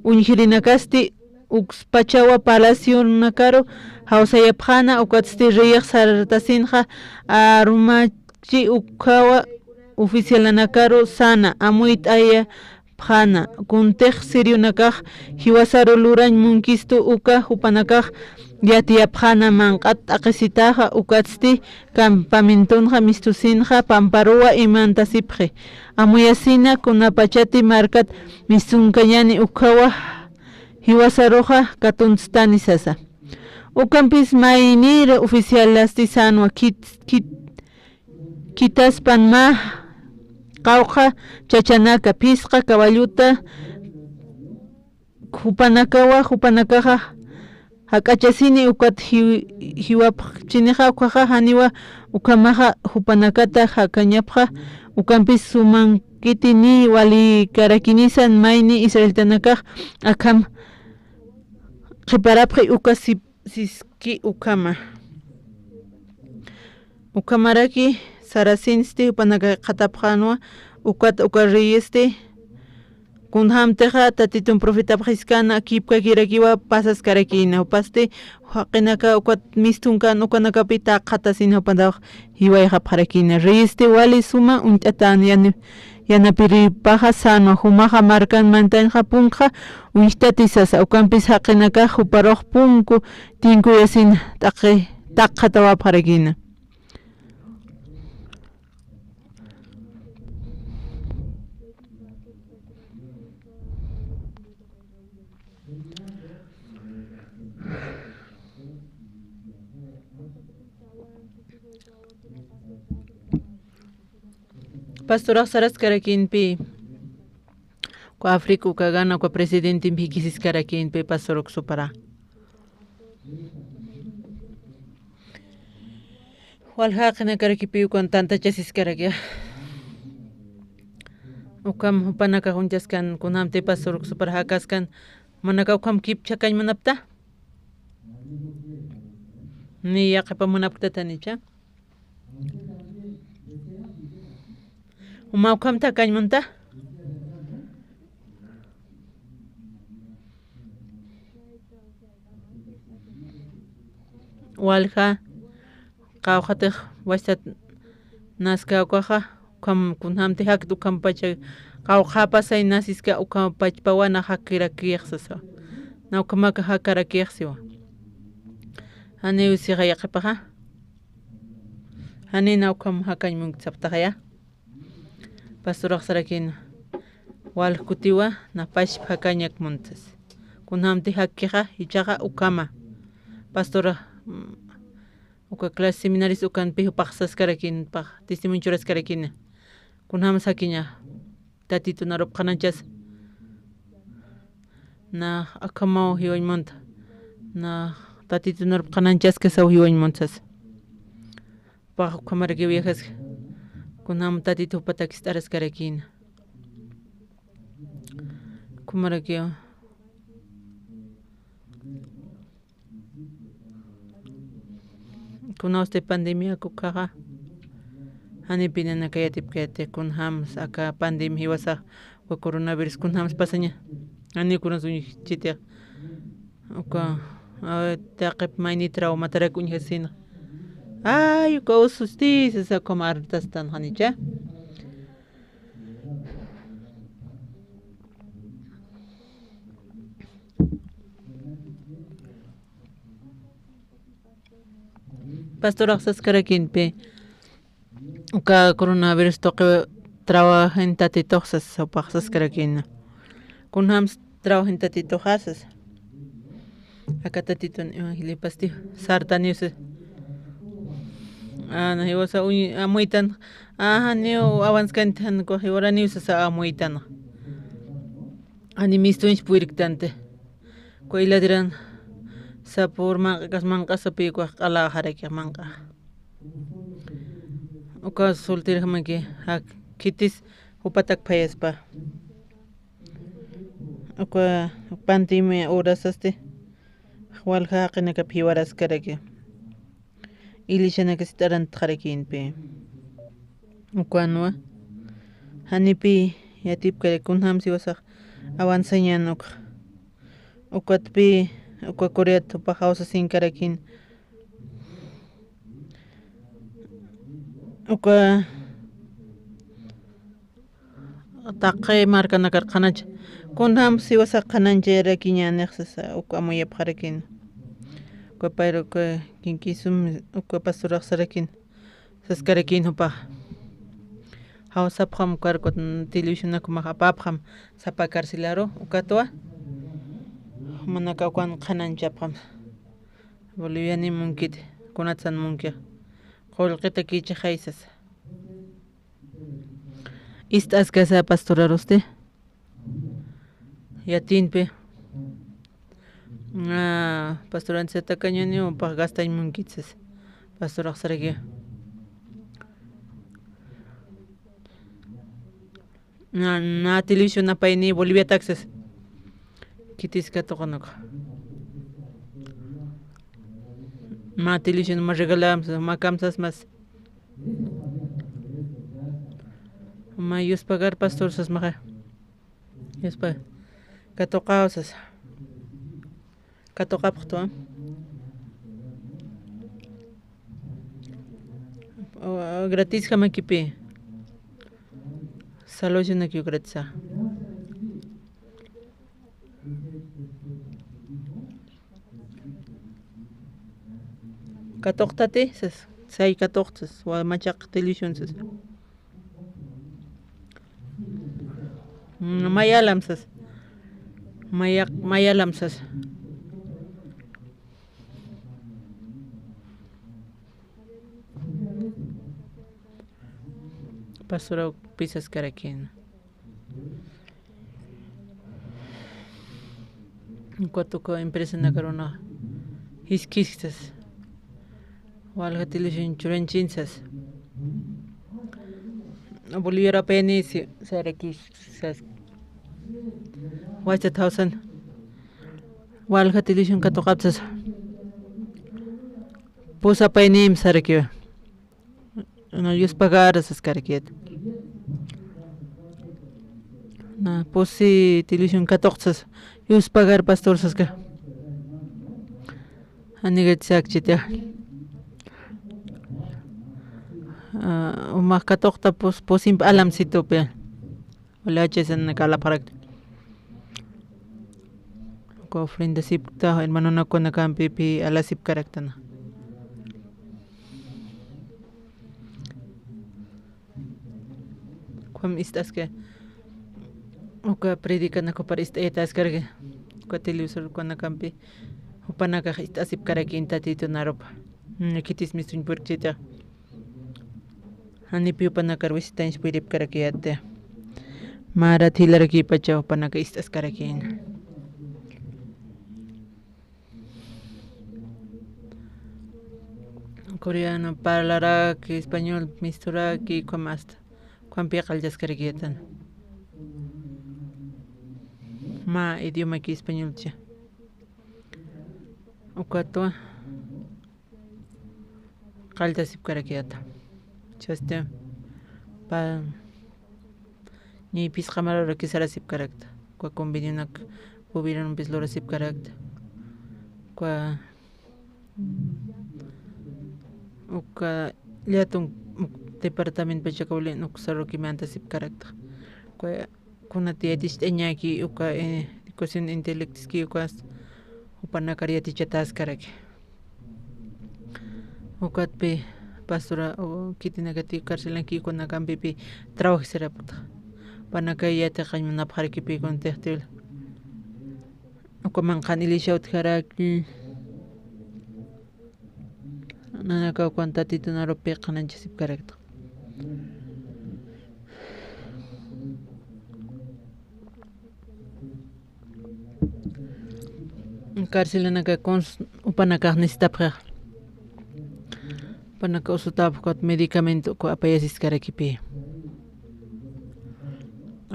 uñjirinakasti ukspachawa palacionakaru jawsayapxäna, ukatsti reyix sartasinxa arumachi ukkhawa oficialanakaru säna, amuyt'ayapxäna, kuntix sirionakax jiwasaru lurañ munkistu uka jupanakax yatiyapxäna manq'at t'aqhisitaxa, ukatsti campamentonxa mistusinxa pamparuwa imantasipxi. Amuyasina kunapachati markat mistunkañäni ukkhawa jiwasaruxa katunstani sasa. Ukampis maynïr oficialasti sänwa, khit-, khit-, khitaspan mä qawqha chachanaka, phisqa caballota, jupanakawa, jupanakaxa jak'achasini ukat jiw-, jiwapxchinixa, ukhaxa janiwa ukhamaxa jupanakata jakañapxa, Ukampis sumankiti ni wali karakinisan mayni israelitanakax akham qhiparapxi uka sip-, siski ukhama. Ukhamaraki sarasinsti jupanaka qhatapxanwa, ukat uka reyesti, kunjämtixa Tatitun profetapxiskana kipkakirakiwa pasaskarakïna, jupasti jaqinaka ukat mistunkan ukanakapi taqhatasina jupatax jiwayxapxarakïna. Reyesti wali suma uñt'atan yani-, yanapiripaxa sänwa, jumaxa markan mantañxa punkxa uñjtati sasa, ukampis jaqinakax juparux punku tinkuyasina taqi-, taqhatawapxarakïna. Pastorax saraskarakïnpi, uka Africa uka Ghana uka presidentempi jikisiskarakïnpi, pastor uksupara. Walja jaqinakarakipi ukan tantachasiskarakixa. Ukham jupanakax uñchaskan, kunjämti pastor uksupar jakaskan, jumanaka ukham kipchhakañ munapta. Ni yaqhipa munapktatanicha. Juma ukham thakañ munta. Walja, qawqhatix wachtat naska ukaxa, ukham kunjämti jakta ukhampacha, qawqhapasay nasiska ukhampachpawana jakirakïx sasa. Na ukhamaka jakarakïx siwa. Janiw sixa yaqhipaxa. Janina ukham jakañ munkit sapxtaxaya. Pastorax sarakïna, walja kutiwa, na pachpa jakañak muntas. Kunjämti jakkixa, jichhaxa ukhama. Pastora, mm, uka clase seminaris ukanpi jupax saskarakïna, pax testimonio churaskarakïna. Kunjämsa jakiña, Tatitun arup qhanañchas. Na akhamaw jiwañ munta. Na Tatitun arup qhanañchaskasaw jiwañ muntas. Pax ukhamarakiw yajaski. Kunjam Tatitu jupatakist'araskarakïna. Ukhamarakiw. Kunawsti pandemia ukaxa. Janipï nanaka yatipkayati, kunjams aka pandemia jiwasax, uka coronavirus kunjams pasaña. Janiw kunas uñjchitix. Uka, a, taqip mayni traumatarak uñjasina. Ay, uka ususti, sasa ukham artastan janicha. Pastorax saskarakïnpi, uka coronavirus tuqi trabajin Tatitux sas, jupax saskarakïna. Kunjams trabajin Tatituxa sas. Aka Tatitun evangelio pasti sartaniw sas. Ana jiwasa uñ-, amuytan. Ajá, niw avanzkanti jan ukax jiwaraniw sasa amuytan. Ani mistuñch puyrktanti. Uka iladiran sapür manq'akas manq'asapi ukax q'alaxarakix manq'a. Uka solterjamaki, jak khitis jupatak phayaspa. Uka pandemia horasasti, walja jaqinakap jiwaraskaraki. Iglesianakasti t'arantxarakïnpi. Ukanwa, janipï yatipkari kunjams jiwasax avanzañän ukxa. Ukatpï, uka Coreat jupax jawsasinkarakïn. Uka taqi markanakar qhanañcha. Kunjams jiwasax qhanañchayarakiñänix sasa, uka amuyapxarakïn. Uka payra uka kinkisum, uka pastorax sarakïn. Saskarakïn jupax. Jawsapxam ukar ukat televisionak jumax apapxam sapa carcelaru, ukatwa. Jumanaka ukan qhanañchapxam. Boliviani munkiti, kunatsan munkix. Qullqitakichixay sasa. Ist'askasa pastorarusti. Yatïnpi. Ah, pastoranti satakañaniw, pax gastañ munkit sasa. Pastorax saraki. Na, na televisión apayni Boliviatak sas. Khitis katuqanak. Ma televisión ma regalam sas, ma kamsas mas. Ma yuspagar pastor sas maxa. Yuspa katuqaw sas. Katuqapxtwa. O, gratis jamakipi. Salvación aki gratisa. Katuqtati, sas, say katuqtas, wa machaq televisión sas. Mm, mayalam sas. Maya-, mayalam sas. Pastora pisas karakin. Cuatro empresa nakaruna. Hiskistas. Walja televisión churanchin sas. Boliviar apayni si, sarakis sas. Wacha thousand. Walja televisión katuqaptas. Pus apaynim sarakiwa. Na, yuspagar sas karakit. Na, pusi televisión katuqtas. Yuspagar pastor saska. Anigachak chita. Ah, umaq katuqta pus, pusimp alam situpi. Wali achasan kalapxarakta. Uka ofrenda sipkta, hermanonakunakampipi alasipkaraktana. Ukham ist'aska, uka predicana jupar ist'ayataskarki. Uka televisorkunakampi jupanakax ist'asipkaraki Tatitun arupa. Mm, khitis mistuñ purkchita. Janipi jupanakar visitañs puripkarakiyäti. Mara thilarakipacha jupanaka ist'askarakïna. Coreano parlaraki, español misturaki, ukham hasta, ukhampi qallchaskarakiyätan. Mä idiomaki españolcha. Ukatwa qalltasipkarakiyäta. Chasti pa ñi phisqa mara lurakis sarasipkarakta. Uka convenionak gobiernompis lurasipkarakta. Uka, uka llätun uk departamento Pachakawlin uk sarukimanta sipkarakta. Uka kunati yaticht'añäki uka, eh, educación intelectiski ukas jupanakar yatichatäskaraki. Ukatpi pastora, o, khitinakati carcelanki ukanakampipï trabajisirapkta. Jupanakay yatiqañ munapxarakipi kuntixtiwil. Uka manqhan iglesiaw utjaraki. Nanakaw ukan Tatitun arupi qhanañchasipkarakta. Carcelanaka kuns jupanakax necesitapxixa. Jupanaka usutapxi ukat medicamento uka apayasiskarakipï.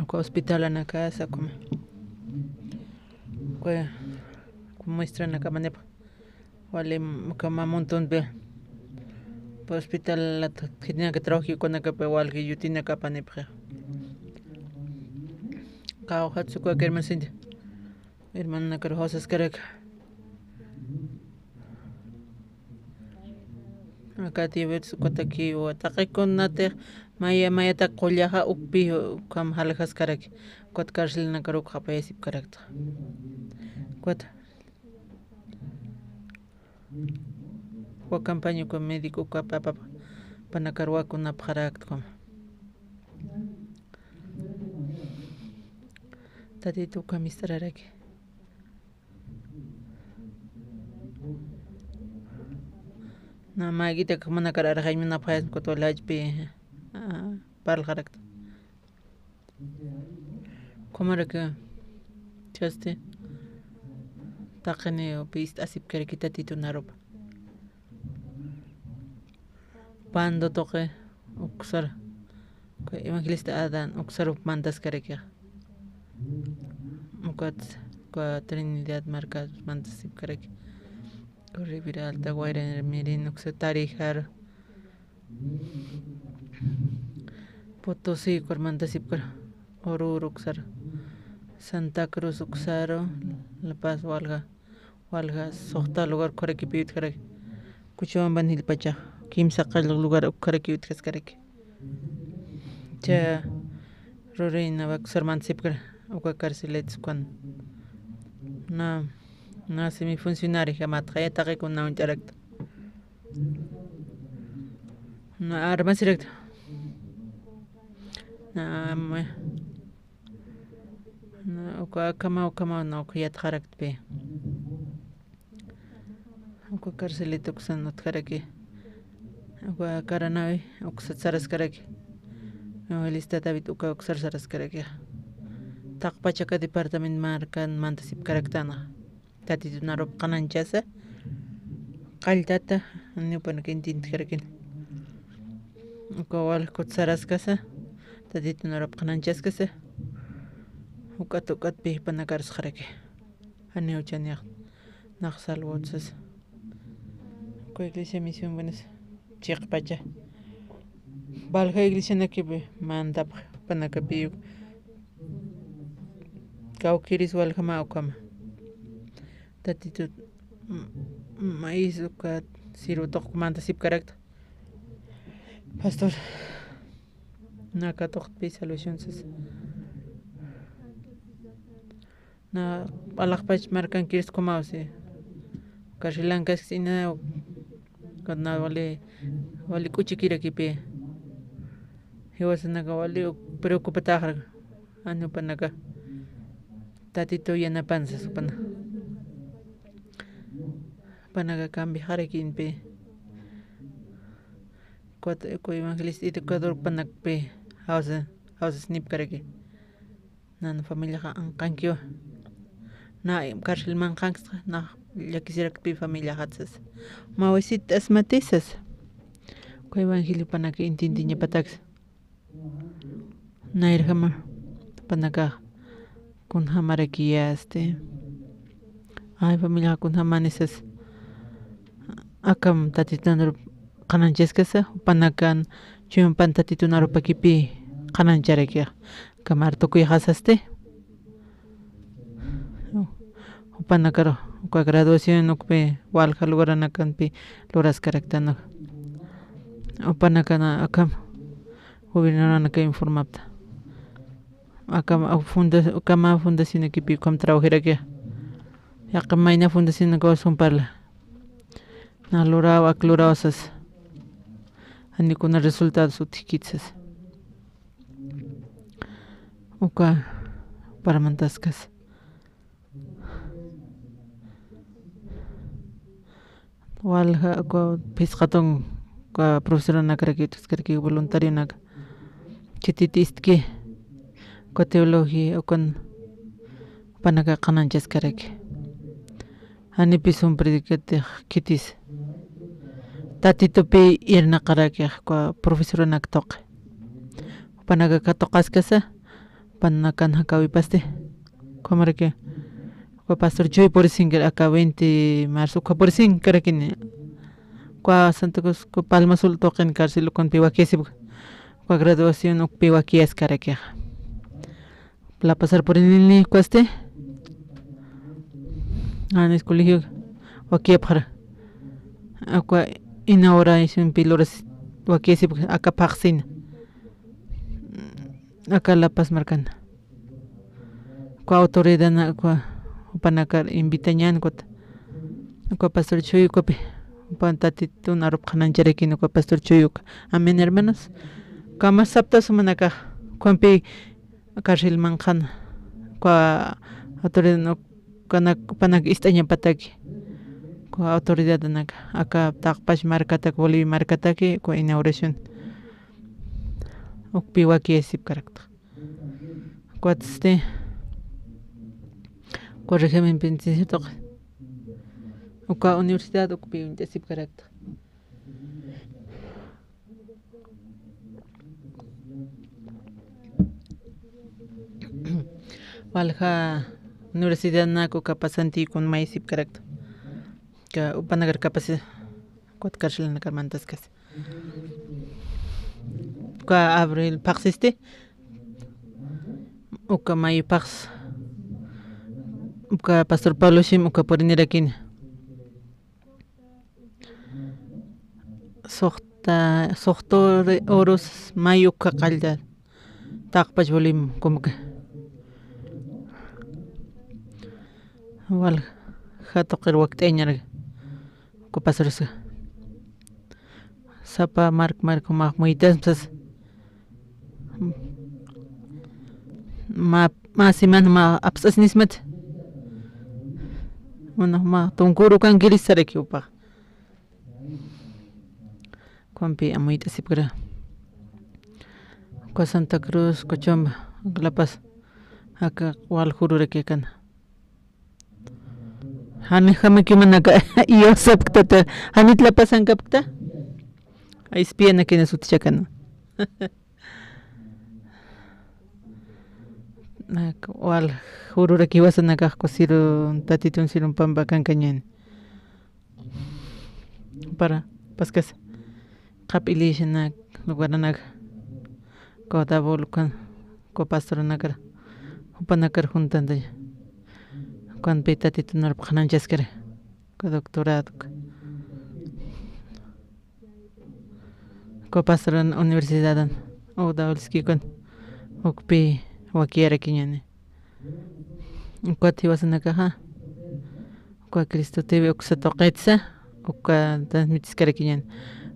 Uka hospitalanaka sakum. Uka, uka muestranaka apanipxi. Wali, uka mä montonpi. Hospitalat khitinaka trabajki ukanakapi walki yutinaka apanipxi. Qawqhatsa uka hermano Cindy. Hermanonakar jawsaskaraki. Akati wits ukatakiwa taqi kunatix maya, mayatak qullaxa ukpi ukham jalajaskaraki. Ukat carcelanakar uk apayasipkarakta. Ukat. Wa campaña uka médico uka papa, jupanakar wakunapxarakta ukham. Tatitux ukham ist'araraki. Na, mä k'ita jumanakar arxañ munapxayasma ukat wali jachpi, ah, parlxarakta. Ukhamaraki, chasti, taqiniw pï ist'asipkaraki Tatitun arupa. Pando tuqi, uksar, Uka evangelista Adán uksarup mantaskarakixa. Ukat uka Trinidad markat mantasipkaraki. Uka Ribera Alta, Guairamirín uksa Tarijaru, Potosí ukar mantasipkar, Oruro uksar, Santa Cruz uksaru, La Paz, Hualga, Hualga, suxta lugar ukarakipi utjaraki. Cochabamba jilpacha, kimsa qallq lugar ukarakipi utjaskaraki. Cha Rurina uksar mantasipkar, uka carceleta ukan. Na, na simi funcionario jamatxa, ya taqikuna uñt'arakta. Na armasirakta. Na, ma-, na, uka akhama, ukhama, na, uka yatxaraktpi. Uka carceleta uksan utjaraki. Uka karanawi uksat saraskaraki. Evangelista David uka uksar saraskaraki. Taqpach aka departamento markan mantasipkaraktanxa. Tatitun arup qhanañchasa, qalltata, janiw jupanaka intintjarakin. Uka walja kut saraskasa, Tatitun arup qhanañchaskasa, juk'at juk'atpi jupanaka arsxaraki. Janiw chanix, nax salvot sasa. Uka iglesia misión buenas chiqpacha. Valja iglesianakipi mandapx jupanakapi kawkïris waljama ukhama. Tatitut m-, m-, maíz ukat sirw tuqku mantasipkarakta. Pastor, naka tuqtpi salvación sasa. Na, alaxpach markankirista ukhamaw si. Carcelankasksa ina, na wali, wali k'uchikirakipi. Jiwasanaka wali preocupatäxaraki. Jani jupanaka Tatitu yanapan sasa jupana. Jupanaka cambiaxarakinpi. Cuatro, evangelista educador jupanakpi jawsa, jawsasnipkaraki. Nan familiaxa anqankiwa. Na carcel manqanksxa, na llakisirakpi familiaxat sasa. Mä wasitt'asmati sasa. Uka evangelio jupanaka intintiñapataksa. Nayrjama jupanakax kunjamarakiyasti. Ay, familiaxa kunjamani sasa. Akham Tatitun arup qhanañchaskasa, jupanakan chuyampan Tatitun arupakipi qhanañcharakixa. Akham ar tukuyxasasti. Jupanakar uka graduación ukpi walja lugaranakampi luraskaraktan. Jupanakana akham gobiernoranaka informapta. Akham, a, funda-, akham fundacionakipi ukham trabajirakixa. Yaqha mayna fundacionanakaw sumparla. Na luraw, ak luraw sasa. Jani kuna resultados utjkit sasa. Uka, para mantaskas. Walja, uka, phisqatun, uka, profesoranakarakiw utjaskaraki voluntarionaka. Khititistki, uka teología, ukan, jupanaka qhanañchaskaraki. Janipis sumprïkatix khitis. Tatitupi irnaqarakix, uka profesoranak tuqi. Jupanaka katuqaskasa, jupanakan jakawipasti. Ukhamaraki, uka pastor Chuy purisinkir aka veinte marzo, ukha purisinkarakini. Uka Santa Cruz, uka Palma Azul tuqin carcel ukunpi wakisipka. Uka graduación ukpi wakiyaskaraki. La Pazar purinini ukasti. Anis colegio wakiyapxara. Uka inauguracionpi luras wakiyasipka aka phaxsina. Aka La Paz markana. Uka autoridadna uka jupanakar invitañän ukat. Uka pastor Chuyukapi. Jupan Tatitun arup qhanañcharakin uka pastor Chuyuka. Amén, hermanos. Uka mä sapta sumanakax. Ukampi carcel manqhan, uka autoridad, ukanak, jupanak ist'añapataki, uka autoridadnak, aka taqpach markatak, Bolivia markataki, uka inauguración ukpi wakiyasipkarakta. Ukatsti, uka régimen penitenciario tuqi, uka universidad ukpi uñt'asipkarakta. Walja universidadnak uka pasantïkun mayisipkarakta. Ka upanakar kapasi, ukat carcelanakar mantaskas. Uka abril phaxsisti, uka mayo phaxs, uka pastor Pablo Shim uka purinirakini. Suxta, suxta urus mayo uka qallta taqpach bulim kumki. Walja tuqir wakt'ayañaraki uka pastorisa. Sapa mark mark jumax muytasmsas. Ma, ma semana ma apsasinismat. Mana ma tunkuru kankiris saraki upax. Kumpi amuyt'asipkra. Uka Santa Cruz, Cochabamba, La Paz, aka wal jururaki akana. Jani jamakimanaka iyawsapktata, janit La Paz ankapkta. Espianakina sutichakana. Nak wal jururaki jiwasanakax kusirun tatitun sirun pampa kankañani. Para paskas qhap iglesianak, lugaranaka, uka dabol ukan, uka pastoranakar, jupanakar juntantaña. Ukanpi tatitunar qhanañchaskara, uka doctorado, uka pastoran universidadan, o dabol iskikan, ukpi wakiyarakiñani. Ukat jiwasanakaxa, uka Cristo T V uksa tuqitsa, uka transmitiskarakiñan.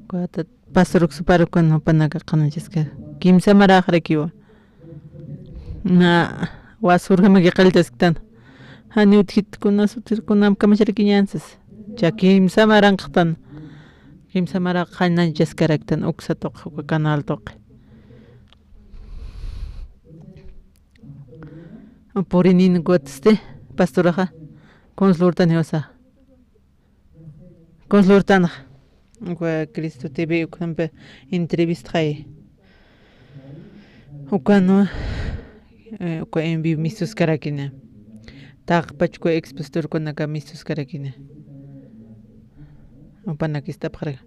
Uka ta, pastor uksupar ukan jupanaka qhanañchaskar. Kimsa maraxarakiwa. Na, was urjamaki qalltasktan. Jani utjit kuna sutir kuna kamacharakiñan sas. Cha kimsa maranqtan. Kimsa mara qhanañchaskaraktan uksa tuqi, uka canal tuqi. Purinin ukat este, pastoraxa, kunsa lurtan jiwasa. Kunsa lurtanxa. Uka Cristo T V ukampi entrevistxay. Ukanwa, eh, uka en vivo mistuskarakina. Taqpach uka expositorkunaka mistuskarakina. Jupanakistapxaraki,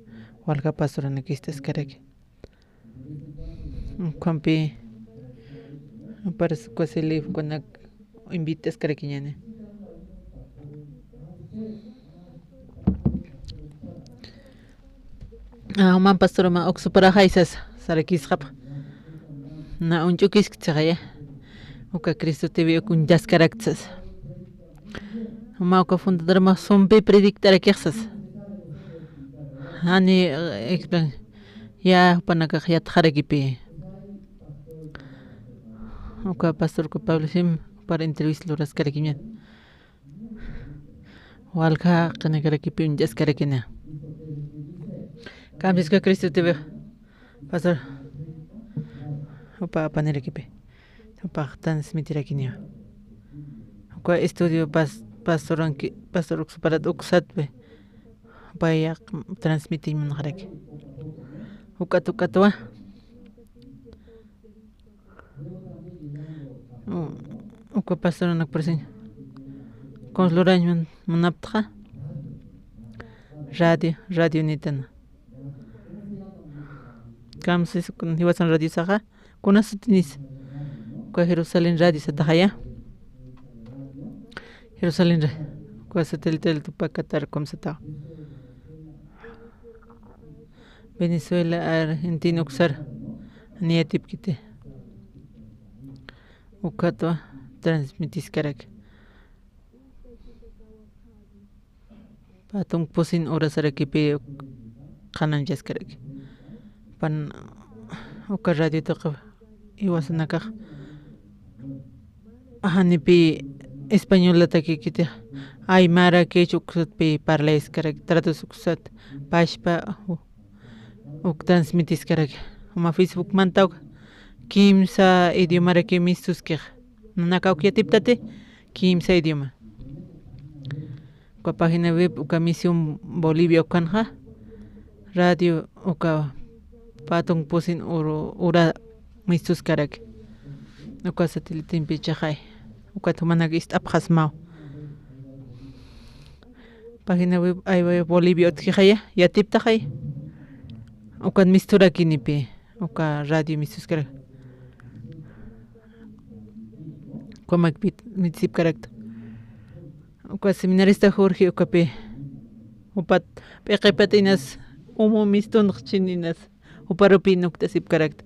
walja pastoranakistaskaraki. Ukampi, parece que se le, ukanak invitaskarakiñani. Ah, juman pastorama uksuparaxay sas, sarakisqapa. Na uñch'ukiskchixaya. Uka Cristo T V uk uñtaskarakchas. Juma uka fundadorma sumpi predictarakixsas. Jani, eh, explan-, ya jupanakax yatxarakipi. Uka pastor uka Pablo Sim para entrevista luraskarakiñan. Walja qinakarakipi uñch'askarakina. Kamsisqa Cristo T V. Pastor, jupa apanirakipi, jupax transmitirakiniwa. Uka estudio pas-, pastoranki-, pastor uksuparat uksatpi, jupayax transmitiñ munxaraki. Juk'at juk'atwa. U-, uka pastoranak preseñ. Kunsa lurañ mun-, munaptxa. Radio, radio nitana. Kamsis kun jiwasan radio saxa. Kuna sutinis. Uka Jerusalén radio sataxaya. Jerusalén ra-, uka satélite Tupac Katara kum sataxa. Venezuela, Argentina uksar niyatipkiti. Ukatwa transmitiskaraki. Patunk pusin urasarakipi qhananchaskaraki. Pan uka radio tuqa iwasanakax. Janipi españolatakikiti aymara kech uksatpi parlayskarak, traduce uksat pashpa u-, uk transmitiskaraki. Juma Facebook manta uka kimsa idiomaraki mistuskix. Nanaka uk yatiptati kimsa idioma. Uka página web uka Misión Bolivia ukanxa radio uka patunk pusin uru-, ura mistuskaraki. Uka satelitempi chaqay. Ukat jumanak ist'apxasmaw. Página web aywayaw Bolivia utjixaya, yatiptaxaya. Ukat misturakinipi, uka radio mistuskarak. Ukamak mit-, mitsipkarakta. Uka seminarista Jorge ukapi. Upat p'iqipat inas, umu mistunxchin inas. Uparupi nukt'asipkarakta.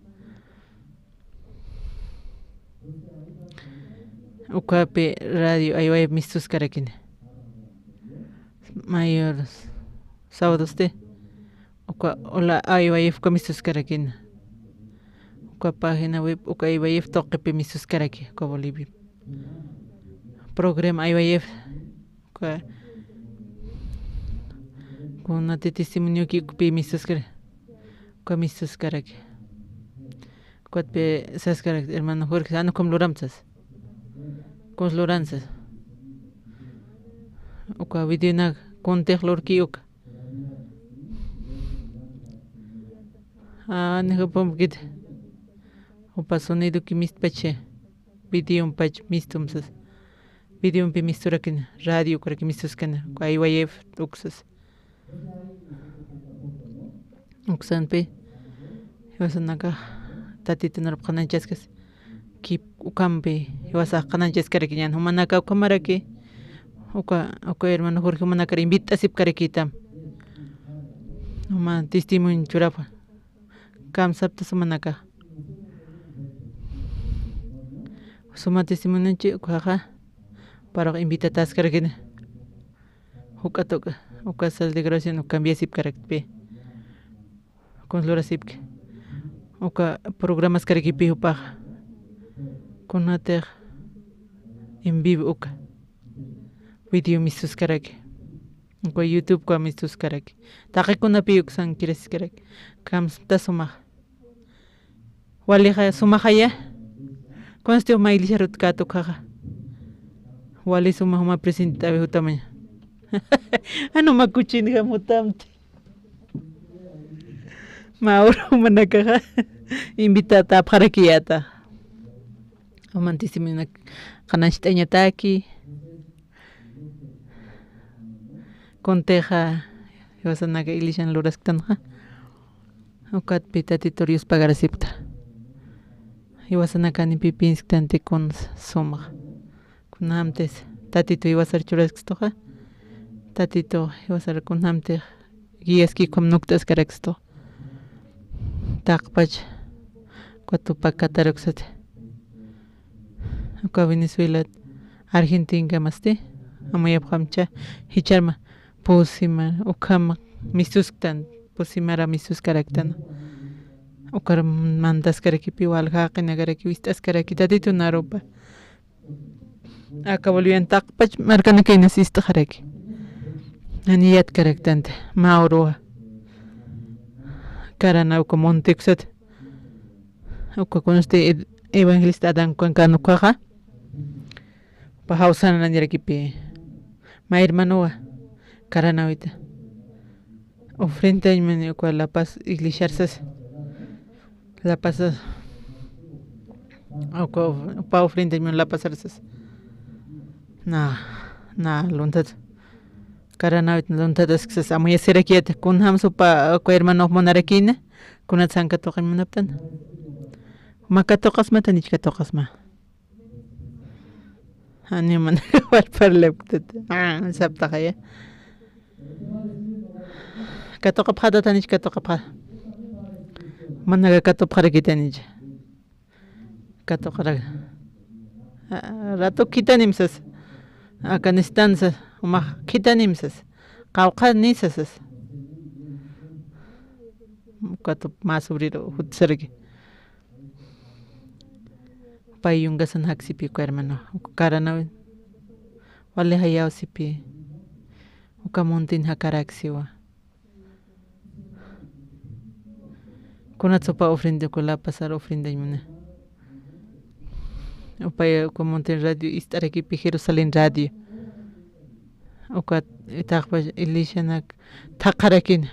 Ukapi radio aywayaw mistuskarakina. Mayor sábadosti. Uka hola aywayaw uka mistuskarakina. Uka página web uka aywayaw tuqipi mistuskaraki uka Bolivia. Programa aywayaw uka kunati testimonioki ukpi mistuskara. Uka mistuskaraki. Ukatpi saskarak hermano Jorge, jan ukham luramsas. Kuns luransas. Uka videonak kuntix lurki uka. Ah, nijapum kit. Upa sonidoki mistpachi. Videompach mistumsas. Videompi misturakin. Radio ukaraki mistuskana. Uka aywayaw uksas. Uksanpi jiwasanaka Tatitu narap qhanañchaskas. Kip ukampi jiwasax qhanañchaskaraki ñan jumanaka ukhamaraki. Uka, uka hermano Jorge jumanakar invit'asipkarakitam. Juma testimonio churapxa. Kamsapta sumanaka. Suma testimoniochi ukhaxa. Parux invitataskarakina. Juk'at uka, uka sal de grabación uka cambiasipkarakpi. Kuns lurasipki. Uka programaskarakipi jupaxa. Kunatix en vivo uka. Video mistuskaraki. Uka YouTube uka mistuskaraki. Taqikunapi uksan kirasiskaraki. Kamsapta sumax. Walixa sumaxaya. Kunsti juma iglesiar utjkät ukhaxa. Wali suma juma presentit'awi jutamaña. Jan juma kuchinjam jutamti. Mä uru jumanakaxa. Invitatäpxarakiyäta. Juman testimonionak qhanañcht'añataki. Kuntixa jiwasanaka iglesian lurasktanxa. Ukatpi Tatitur yuspagarasipkta. Jiwasanakanipi pinsktanti kuns sumxa. Kunjamtis Tatitu jiwasar churaskstuxa. Tatitu jiwasar kunjamtix guiaski ukham nukt'askarakstu. Taqpach uka Túpac Katara uksati. Uka Venezuelat Argentinkamasti. Amuyapxamcha jicharma pusimar ukham mistusktan, pusimara mistuskaraktan. Ukar mantaskarakipi walja jaqinakaraki wist'askaraki Tatitu narupa. Aka Bolivian taqpach markanakayna sist'xaraki. Jani yatkaraktanti, mä uruwa. Karana uka monte uksat. Uka kunsti ed-, evangelista Adán ukan kan ukhaxa. Upa jawsananirakipi. Mä hermanowa. Karanawita. Ofrendañmuni uka La Paz iglesiar sas. La Paz, uka of-, upa ofrendañmuni La Pazar sas. Na, na, lunthat. Karanawit lunthat asksas amuyasirakiyät. Kunjamsa upa, uka hermanox munarakïna. Kunat san katuqañ munaptan. Mä katuqasma, tanicha katuqasma. Jani manaka wal parlapktata. Ah, saptaxaya. Katuqapxäta, tanicha katuqapxä. Manaka katupxarakitanicha. Katuqarak. Ah, rato khithanim sas. Aka nistan sas. Umax khithanim sas. Qawqha nisa sas. Katup mä obrero jutsaraki. Pay yungasan jaksipi uka hermano, uka karanawin. Wali jayawsipi. Uka montin jakaraksiwa. Kunatsa upa ofrenda uka La Pazar ofrendañ muna. Upa uka montin radio ist'arakipi Jerusalén Radio. Ukat taqpa iglesianak thaqharakina.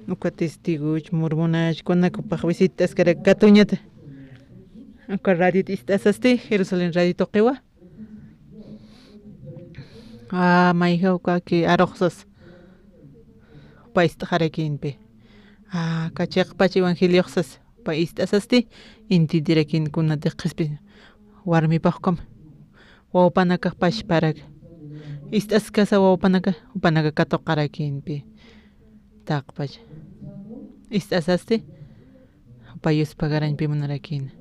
Uka testigoch, mormonach, kunakupax visitaskarak katuñata. Uka radiot ist'asasti, Jerusalén Radio tuqiwa. A, mayjaw kaki aruxsas. Jupa ist'xarakïnpi. A, aka chiqpach evangelioxsas. Jupa ist'asasti, intintirakin kunatix qhispin. Warmipax ukham. Wawpanakax pachparak. Ist'askasa wawpanaka, jupanaka katuqarakïnpi. Taqpach. Ist'asasti, jupa yuspagarañpi munarakïna.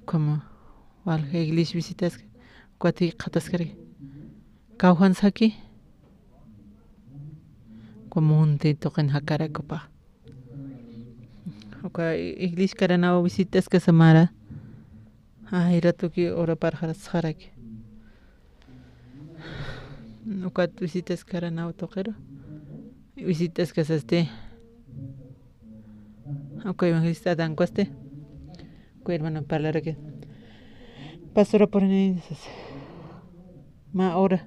Ukhama, walja iglesia visitaska, ukat jikxataskarak. Kawjan saki. Uka munti tuqin jakarak jupax. Uka iglesia karanaw visitaskasa mara. Ay, ratuki uraparxarasxaraki. Ukat visitas karanaw tuqiru. Visitaskasasti. Uka evangelista Adán kusti. Uka hermano parlaraki. Pastora purini sas. Mä ura.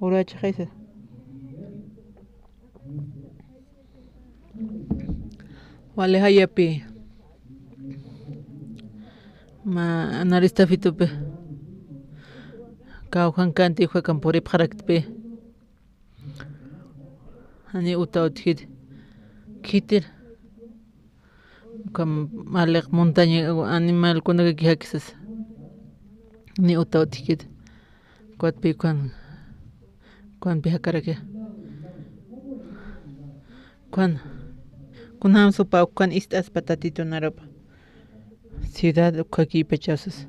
Ura chhaysa. Wali jayapi. Mä narista fitupi. Kawjan kanti ukhakam puripxaraktpi. Jani uta utjit. Khitir. Ukham maliq montaña animalkunakaki jakisas. Ni uta utjkit. Ukat pi ukhan, ukhan pi jakaraki. Ukhan, kunjam supa ukhan ist'aspa Tatitun arupa. Ciudad ukhakïpachasas.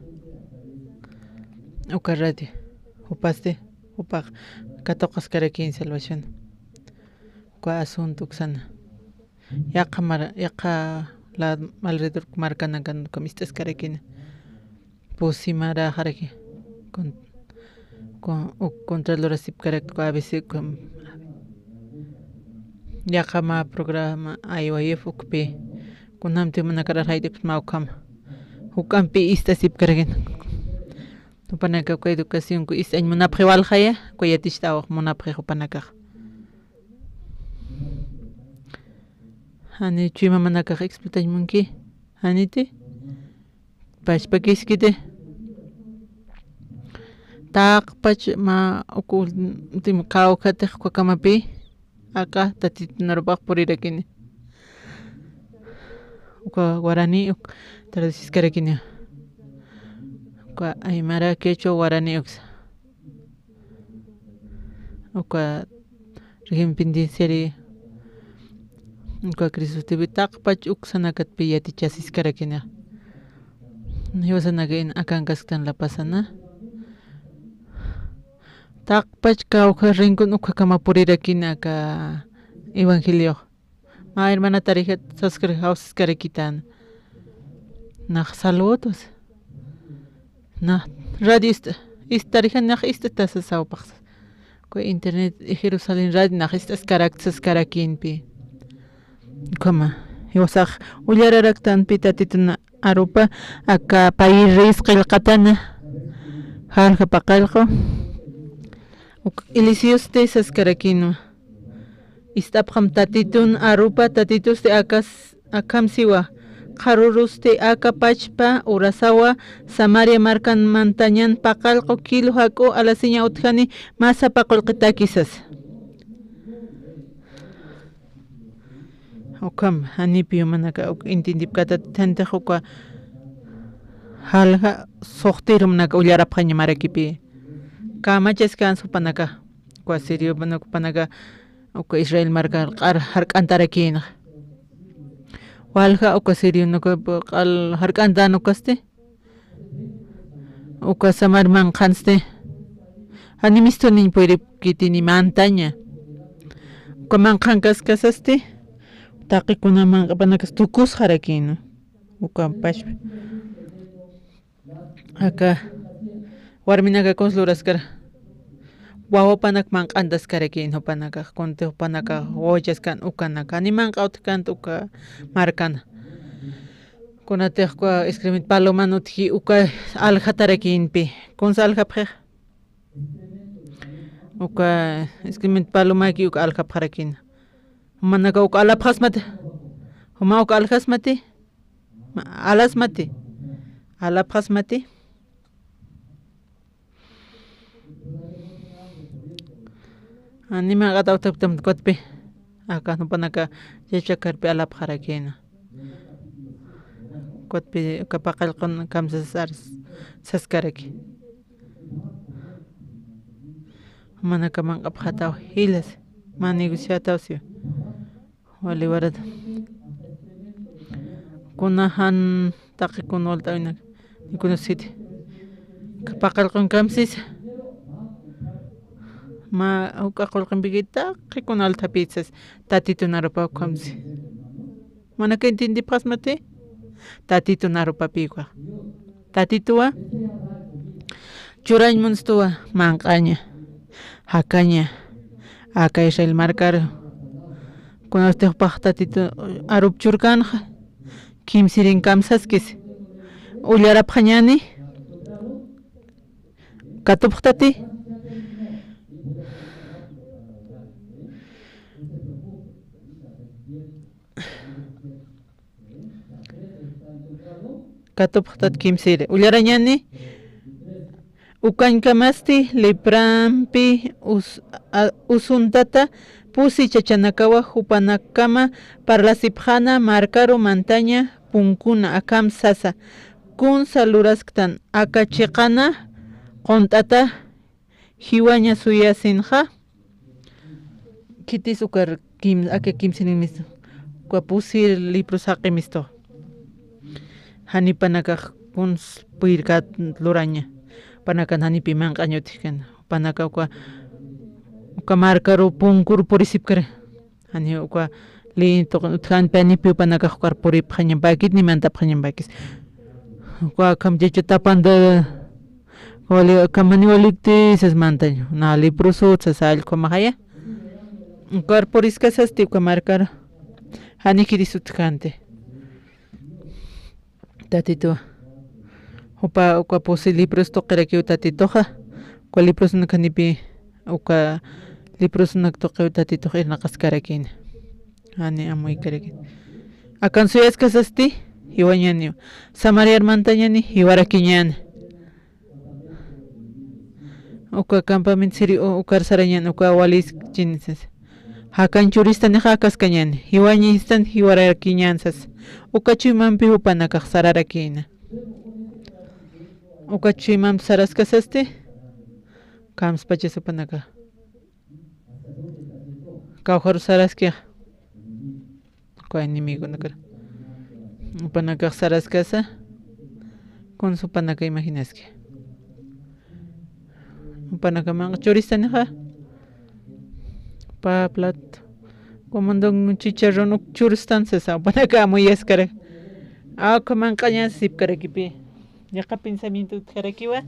Uka radio. Jupasti, jupax katuqaskarakïn salvación. Uka asunto uksana. Yaqha mar-, yaqha lad-, alrededor markanakan ukham ist'askarakïna. Pusi maraxaraki. Con-, con-, uk contralora sipkarak uka A B C ukham. Yaqha mä programa I Y F ukpi. Kunjamti munakarar jayt'ipxsma ukham. Juk'ampi ist'asipkarakïna. Jupanaka uka educación ku ist'añ munapxi waljaya, uka yaticht'awax munapxi jupanakax. Jani chuymamanakax explotañ munki, janiti. Pachpakiskiti. Taqpach mä uka ultim kawkhatix ukakamapï. Aka Tatitun arupax purirakini. Uka guarani uk traduciskarakini. Uka aymara, quechua, guarani uksa. Uka región penitenciaria, uka Cristo T V taqpach uksanakatpi yatichasiskarakina. Jiwasanakain akankasktan La Pazana. Taqpach kawkha rincón ukhakama purirakina aka evangeliox. Mä hermana Tarija saskar jawsaskarakitan. Nax saludos. Nax radio ist-, ist-, Tarija nax ist'atasa sawpaqsa. Uka internet Jerusalén radio nax ist'askarakta saskarakïnpi. Ukhama. Jiwasax ullararaktanpi Tatitun arupa aka payïris qillqatana. Jalja paqallqu. Uk Eliseosti saskarakïnwa. Ist'apxam Tatitun arupa, Tatitusti akas-, akham siwa. Qharürusti aka pachpa urasawa Samaria markan mantañan paqallqu kilu jak'u alasiña utjani mä sapa qullqitakisas. Ukham, janipi jumanaka uk intintipkatat jantix uka jalja suxtirumanaka ullarapxaña marakipi. Kamachaskan jupanaka. Uka siriopanaka, uka Israel marka q'ar jark'antarakïnxa. Walja uka sirionaka q'al jark'antan ukasti. Uka samar manqhansti. Jani misthuniñ puyripkiti ni mantaña. Uka manqhankaskasasti. Taqikuna manq'apanakas tukusxarakïna. Uka pachpa. Aka warminaka kuns luraskara. Wawapanak manq'antaskarakïn jupanakax, kunti jupanakax wawachaskan ukanaka. Ni manq'a utjkänti uka markana. Kunatix uka escribint paloman utji uka aljatarakïnpi. Kunsa aljapxix. Uka escribint palomaki uka aljapxarakïna. Jumanaka uka alapxasmati. Juma uka aljasmati. Ma-, alasmati. Alapxasmati. Animaqat awtaptam kutpi. Aka jupanaka yachakarpi alapxarakina. Kutpi uka paqallqun kamsas ar saskaraki. Manaka manq'apxataw jilas, mä negociataw siwa. Wali warata. Kuna jan taqi kuna walt'awinak. Kuna siti. Paqallqun kamsisa. Mä juk'a qullqimpiki taqi kuna althapisas. Tatitun arupaw kamsi. Manaka entiendipxasmati. Tatitun arupapiwa. Tatituwa. Churañ munstuwa, manq'aña, jakaña, aka Israel markaru. Kunasti jupax Tatitu arup churkanxa, kimsirin kamsaskis. Ullarapxañani. Katupxtati. Katupxtat kimsiri. Ullarañani, ukañkamasti leprampi us-, a-, usuntata pusi chachanakawa jupanakama parlasipxana markaru mantaña punkuna akam sasa. Kunsa lurasktan aka chiqana qunt'ata jiwaña suyasinxa. Khitis ukar kim-, aka kimsirinmistu. Uka pusi libro saqimistu. Janipanakax kuns puyrkat luraña. Panakan janipi manq'aña utjkan. Panaka uka, uka markaru punkur purisipkar. Jani uka ley tuq-, utjkanpi janipi panakax ukar puripxañampakit ni mantapxañampakis. Uka kamchacha tapanta Wali, kamani walikti sas mantaña. Na leproso sas allqhamaxaya. Cuerpo riskasasti uka markar. Jani khitis utjkanti. Tatituwa. Jupa uka pusi leproso tuqirakiw Tatituxa. Uka leprosonak janipi uka leprosonak tuqiw Tatitux irnaqaskarakina. Jani amuykarakina. Akan suyaskasasti jiwañaniw. Samariar mantañani jiwarakiñana. Uka campamento siri u-, ukar sarañan, uka waliskchin sas. Jakan churistanixa akaskañan, jiwañistan jiwarakiñan sas. Uka chuymampi jupanakax sararakina. Uka chuymampi saraskasasti, kamspachas jupanaka. Kawjaru saraskixa. Uka enemigonakar. Jupanakax saraskasa. Kunsa jupanaka imaginaski. Jupanaka manq'a churistanixa. Pa plato. Comandon chicharrón uk churistan sasa. Jupanaka amuyaskara. Aka manq'aña sipkarakipi. Yaqha pensamiento utjarakiwa.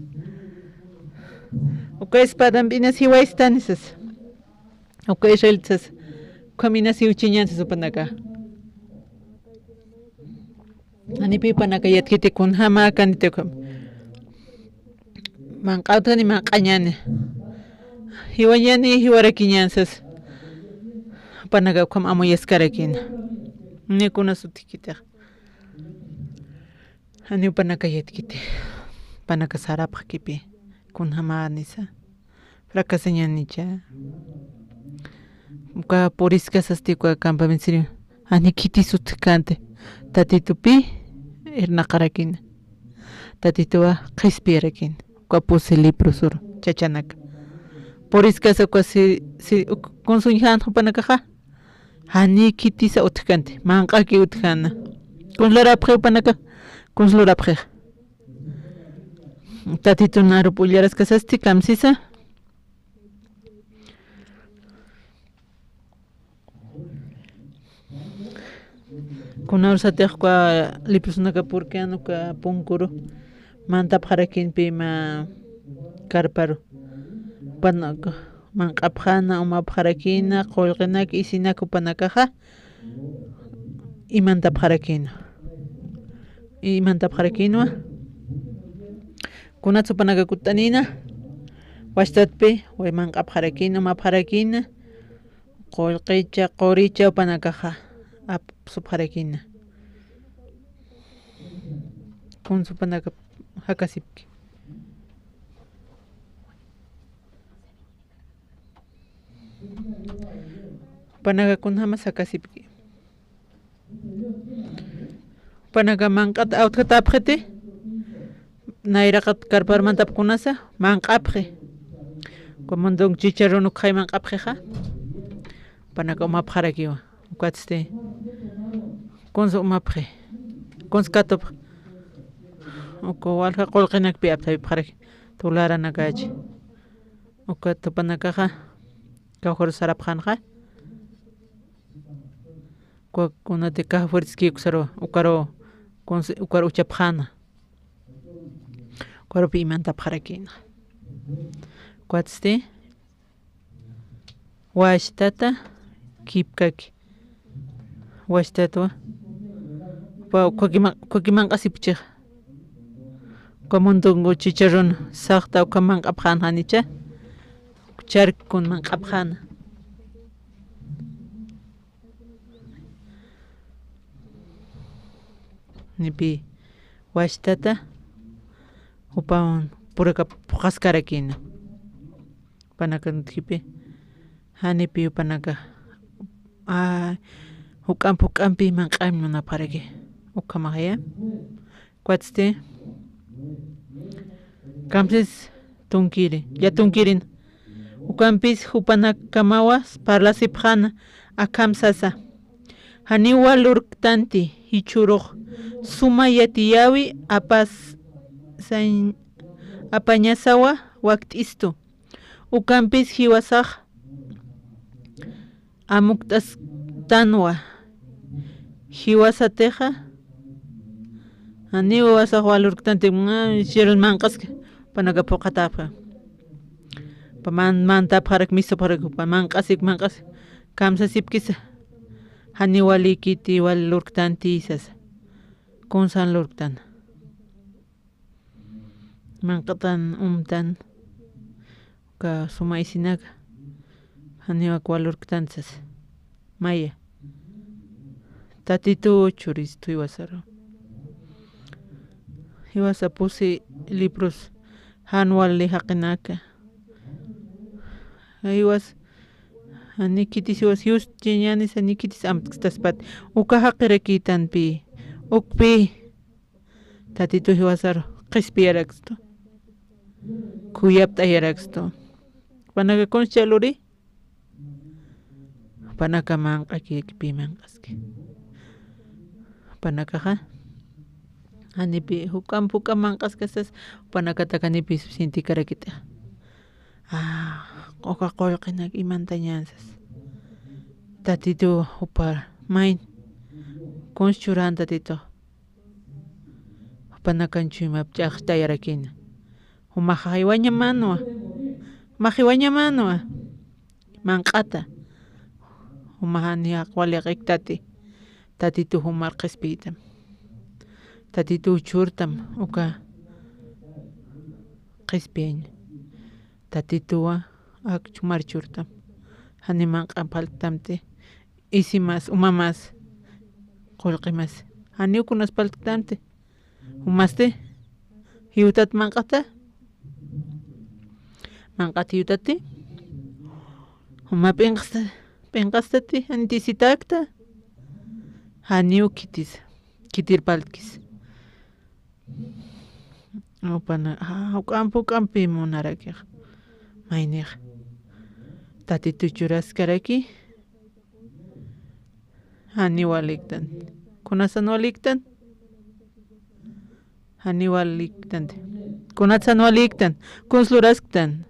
Uka espadampinas jiwaystan sasa. Uka israelitas, ukhaminas jiwchiñan sas jupanaka. Janipi jupanaka yatkiti kunjama kaniti ukham. Manq'awtani manq'añani. Jiwañani jiwarakiñan sas. Jupanaka ukham amuyaskarakina. Ni kunas utjkitix. Jani jupanaka yatkiti. Jupanaka sarapxkipi. Kunjamanisa. Fracasañanicha. Uka puriskasasti uka campamento siri. Jani khitis utjkanti. Tatitupi irnaqarakina. Tatituwa qhispiyarakina. Uka pusi leprosor chachanaka. Puriskasa uka si, si, uk-, kunsuñjan jupanakaxa. Jani khitisa utjkanti, manq'aki utjkana. Kuns lurapxi jupanaka, kuns lurapxix. Tatitun arup ullaraskasasti kamsisa. Kunawsatix uka leprosonaka purkan uka punkuru mantapxarakinpi mä karparu. Jupanaka manq'apxana, umapxarakina, qullqinak, isinak jupanakaxa imantapxarakina. Imantapxarakinwa. Kunats jupanaka kutt'anina. Wastatpi, way manq'apxarakina, umapxarakina. Qullqicha, quricha jupanakaxa apsupxarakina. Kunsa jupanaka jakasipki. Jupanaka kunjama sakasipki. Jupanaka manq'at awtjatapxiti, nayraqat karparmantapxi kunasa, manq'apxi. Uka mundun chicharrón ukxay manq'apxixa. Jupanaka umapxarakiwa. Ukatsti kunsa umapxi. Kunsa katupx. Uka walja qullqinakpi aptapxaraki. Tularanakachi. Ukat jupanakaxa kawkharus sarapxänxa. Uka kunati kawkharus kiksaru, ukaru, kunsi, ukaru uchapxäna. Ukarupi imantapxarakïna. Ukatsti, washtata kipkaki. Washtatwa. Pa, ukhaki ma-, ukhaki manq'asipchixa. Uka mundungu chicharrón saxta uka manq'apxän janicha. Charkun manq'apxäna. Nipi washtata jupawan puraka phuqaskarakïna. Jupanaka utjipi, janipi jupanaka, a, juk'amp juk'ampi manq'añ munapxaraki. Ukhamaxaya. Ukatsti, kamsis tunkiri, ya tunkirin. Ukampis jupanakamawa parlasipxäna, akham sasa. Janiw wal urktanti, jichhürux suma yatiyäwi apas-, sañ-, apañasawa wakt'istu. Ukampis jiwasax amukt'asktanwa. Jiwasatixa, janiw jiwasax wal urktanti, mm, chirun manq'aski, jupanaka phuqatapxa. Jupa man-, mantapxarak, misupxarak, jupa manq'asik, manq'asik, kamsasipkisa. Janiw walïkiti, wal urktanti sasa. Kunsan lurktan. Manq'atan umtan, uka suma isinaka, janiw ak wal urktan sasa. Maya. Tatitu churistu jiwasaru. Jiwasa pusi libros, jan wali jaqinaka. Jiwas, jani khitis jiwas, yust chiñanis jani khitis amtkstaspat. Uka jaqirakïtanpi, ukpi. Tatitu jiwasaru qhispiyarakstu. Khuyapt'ayarakstu. Jupanaka kunscha luri? Jupanaka manq'akïki, pï manq'aski. Jupanakaxa, janipi juk'amp juk'amp manq'askasas, jupanakatak janipi sintikarakit'a. A, uka qullqinak imantañän sas. Tatitu jupar, mayn, kuns churän Tatitu. Jupanakan chuymap ch'axtayarakïna. Jumaxa jiwañamänwa. Jumax jiwañamänwa. Manq'ata. Jumaxa ni jaq wali jaqik tati. Tatitu jumar qhispiytam. Tatitu churtam uka qhispiyañ. Tatituwa ak jumar churtam. Jani manq'an phalttamti. Isimas, umamas, qullqimas. Janiw kunas phaltktanti. Jumasti, jiwtat manq'ata. Manq'at jiwtati. Juma p'inqasta, p'inqastati, jani tisitakta. Janiw khitis, khitir phaltkis. Jupana, a, juk'amp, juk'ampi munarakix. Maynix. Tatitu churaskaraki. Jani walïktan. Kunasan walïktan. Jani walïktan. Kunasan walïktan. Kuns lurasktan.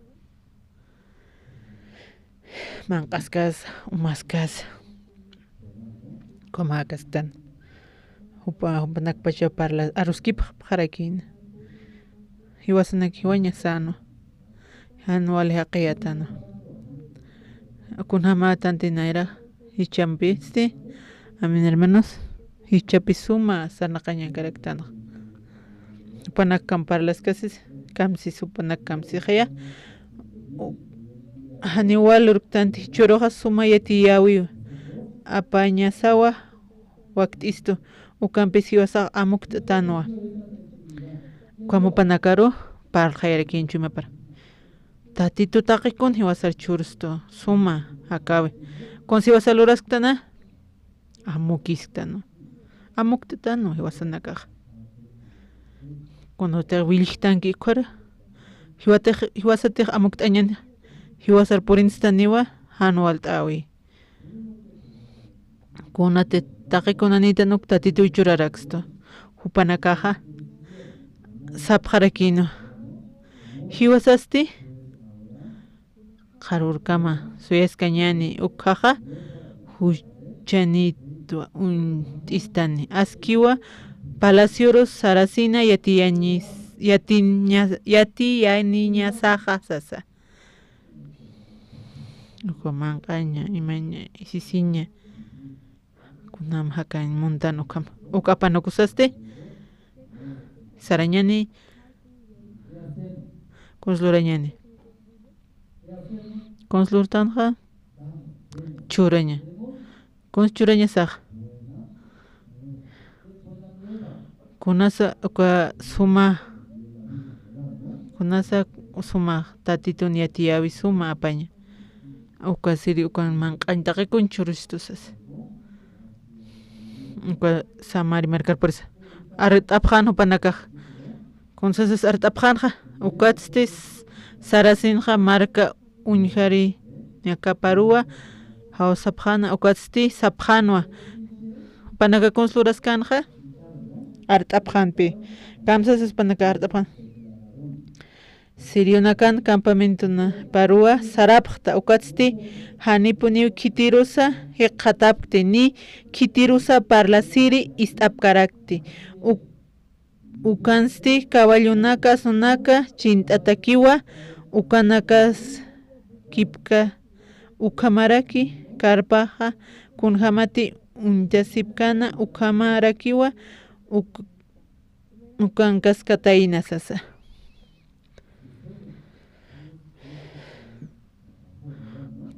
Manq'askas, umaskas, ukham jakasktan. Jupa, jupanakpacha parla, aruskipxarakïna. Jiwasanak jiwañasänwa. Jan wali jaqiyätanwa. Kunjamätanti nayra jichhampisti. Amén, hermanos. Jichhapi suma sarnaqañakaraktanxa. Jupanakam parlaskasis, kamsis jupanak kamsixaya. U-, janiw wal urktanti, jichhüruxa suma yatiyäwiw apañasawa wakt'istu, ukampis jiwasax amukt'tanwa. Ukham jupanakaru parlxayarakïn chuymapar. Tatitu taqikun jiwasar churstu, suma jakäwi. Kunsa jiwasa lurasktana, amukisktanwa. Amukttanwa jiwasanakaxa. Kunatix willjtanki ukhara, jiwatix, jiwasatix amukt'añäni, jiwasar purinstaniwa, jan walt'äwi. Kunatï taqi kunanïtan uk Tatituw churarakstu, jupanakaxa sapxarakïnwa. Jiwasasti qharürkama suyaskañäni, ukhaxa juchanïtwa uñt'istani. Askiwa palaciorus saracina yatiyañis-, yatiña-, yatiyaniñasaxa sasa. Uka manq'aña, imaña, sisiña. Kunam jakañ muntan ukham. Uk apanukusasti sarañäni, kuns lurañäni. Kuns lurtanxa churaña. Kuns churañasax. Kunasa uka suma, kunasa suma Tatitun yatiyäwi suma apaña. Uka siri ukan manq'añ taqi kun churistu sasa. Uka Samari markar purisa. Art'apxän jupanakax. Kunsasas art'apxänxa. Ukatsti s-, sarasinxa marka uñjari ñakaparuwa, jawsapxäna, ukatsti sapxänwa. Jupanaka kuns luraskänxa, art'apxänpi. Kamsasas jupanaka art'apxän. Sirionakan campamentonaparuwa sarapxta, ukatsti janipuniw khitirusa jikxatapkti, ni khitirusa parlasiri ist'apkarakti. Uk-, ukansti caballonaka, asnunaka chint'atakiwa, ukanakas kipka ukhamaraki karpaxa, kunjamati uñtasipkana ukhamarakiwa, uk-, ukankaskatayna sasa.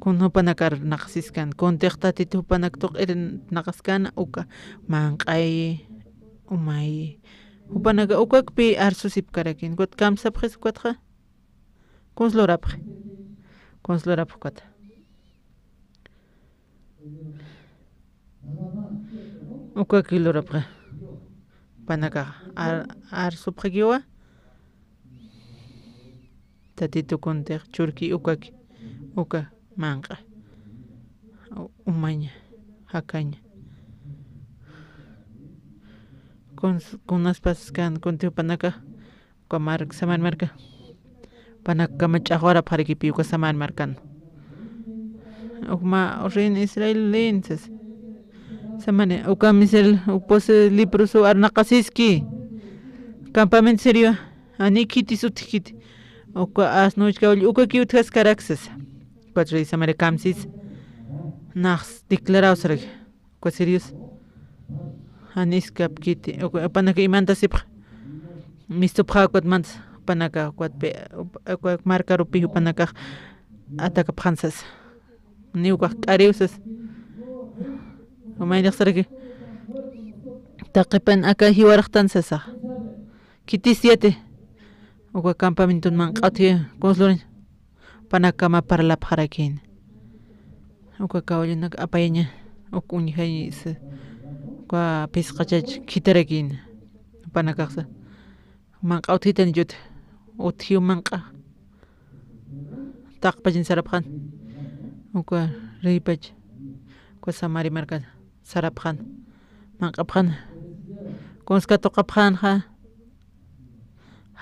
Kun jupanakar naqsiskan, kuntix Tatitu jupanak tuq'ir naqaskan, uka manq'ay, umay. Jupanaka ukakpi arsusipkarakin, ukat kamsapxis ukatxa. Kuns lurapxi. Kuns lurapxi ukata. Ukaki lurapxi. Jupanakax ar-, arsupxikiwa. Tatitu kuntix churki ukaki. Uka manq'a. U-, umaña. Jakaña. Kuns-, kunas pasaskan kunti jupanaka. Uka mark-, Samar marka. Jupanakama ch'axwarapxarakipi uka Samar markan. Ukma rin Israel lin sas. Samar, uka misel, uka pus liprosu arnaqasiski. Campamento Sirio, ani khitis utjkiti. Uka asnuch kawall, uka ki utjaskarak sas. Uka rey Samar kamsis. Nax declarado sarak. Uka sirios. Jan iskapkiti. Uka, jupanaka imantasipx. Mistupxa ukat mantas. Jupanaka ukat pe-, upa-, uka markarupi jupanakax atakapxan sas. Ni ukax k'ariw sas. Umaynix saraki. Taqipan aka jiwaraxtan sasax. Khitis yati. Uka campamenton manq'awtji, kuns lurañ. Jupanakama parlapxarakïn. Uka kawallunak apayaña, uk uñjañ s-, uka phisqachach khitharakïn. Jupanakaxsa. Manq'a utjitan yut, utjiw manq'a. Taqpachin sarapxan. Uka rïpach. Uka Samari marka sarapxan. Manq'apxan. Kunska tuqapxanxa.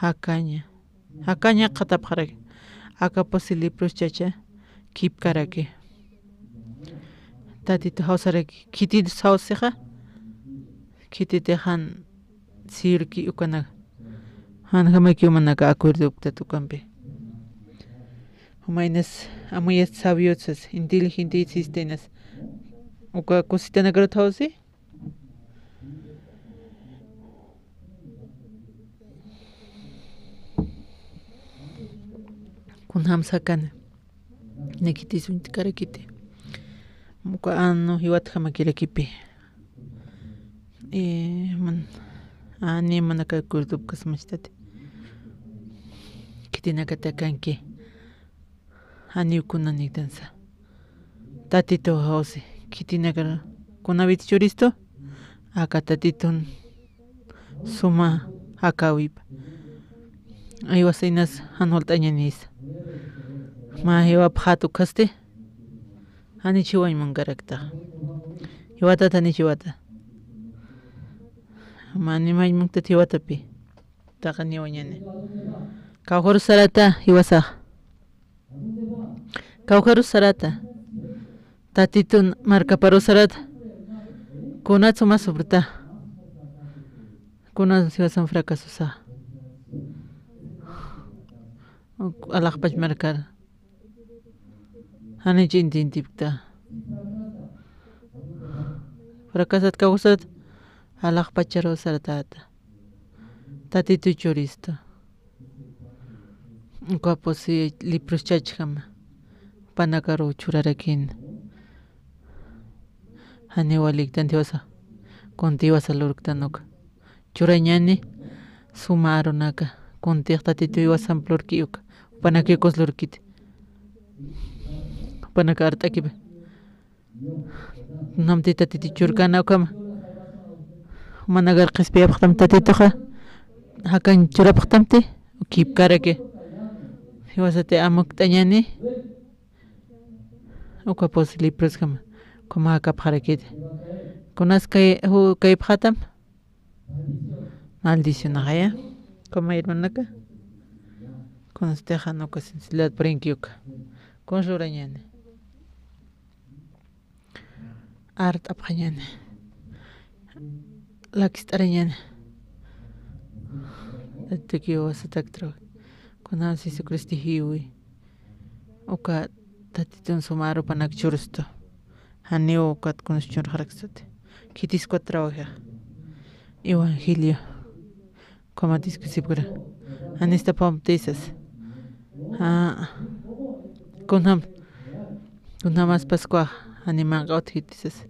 Jakaña. Jakaña qhatapxaraki. Aka pusi liprochacha kipkaraki. Tatitu jawsaraki. Khititix jawsixa. Khititix jan sirki ukanaka. Janjamaki umanaka acuerdo uktat ukampi. Jumaynas amuyas sabiosas, inteligente existenas. Uka kusitanakaru jawsi. Kunjamsa kani. Nikiti suñtkarakiti. Uka anu jiwatjamakirakipi. Eh, man, ani manaka kurdupkasmachtati. Khitinakata kanki. Janiw kunanïtansa. Tatitu jawsi, khitinakar kunawit churistu, aka Tatitun suma jakawipa. Jiwasa inas jan walt'añanisa. Mä jiwapxät ukhasti, janiw jiwañ munkarakta. Jiwatat janiw jiwata. Mä nimañ munktat jiwatapi. Taqiniwañani. Kawkharus sarata jiwasax. Kawkharus sarata. Tatitun markaparus sarata. Kunat suma sufrita. Kunat jiwasan fracasusa. Alaxpach markar. Janiw intintipkta. Fracasat kawsat, alaxpacharu sartata. Tatitu churistu. Ukapusi librus chachjama. Jupanakaru churarakin. Janiw waliktan jiwasa. Kunti jiwasa lurktan uka. Churañani suma arunaka. Kuntix Tatitu jiwasamp lurki uka. Jupanaki ukas lurkiti. Jupanaka art'akipa. Kunjamti Tatitu churkana ukhama. Jumanakar qhispiyapxtam Tatituxa. Jakañ churapxtamti. Ukipkaraki. Jiwasati amukt'añani. Ukapus librusjama. Ukhama jakapxarakiti. Kunas kay, ju, kaypxatam. Maldicionaxaya. Como hermanaka. Kunstixa nuka sensibilidad purinki uka. Kuns lurañani. Art'apxañani. Lakist'arañani. Tatitukiw wasataktraw. Kunam Jesucristo jiwi. Uka Tatitun suma arupanak churistu. Janiw ukat kuns churxaraksati. Khitis ukat trabaja. Evangelio. Ukhamat diskusipkra. Janistapxamti sas. Kunjam. Kunjamas Pascua. Jani manq'awt khitisas.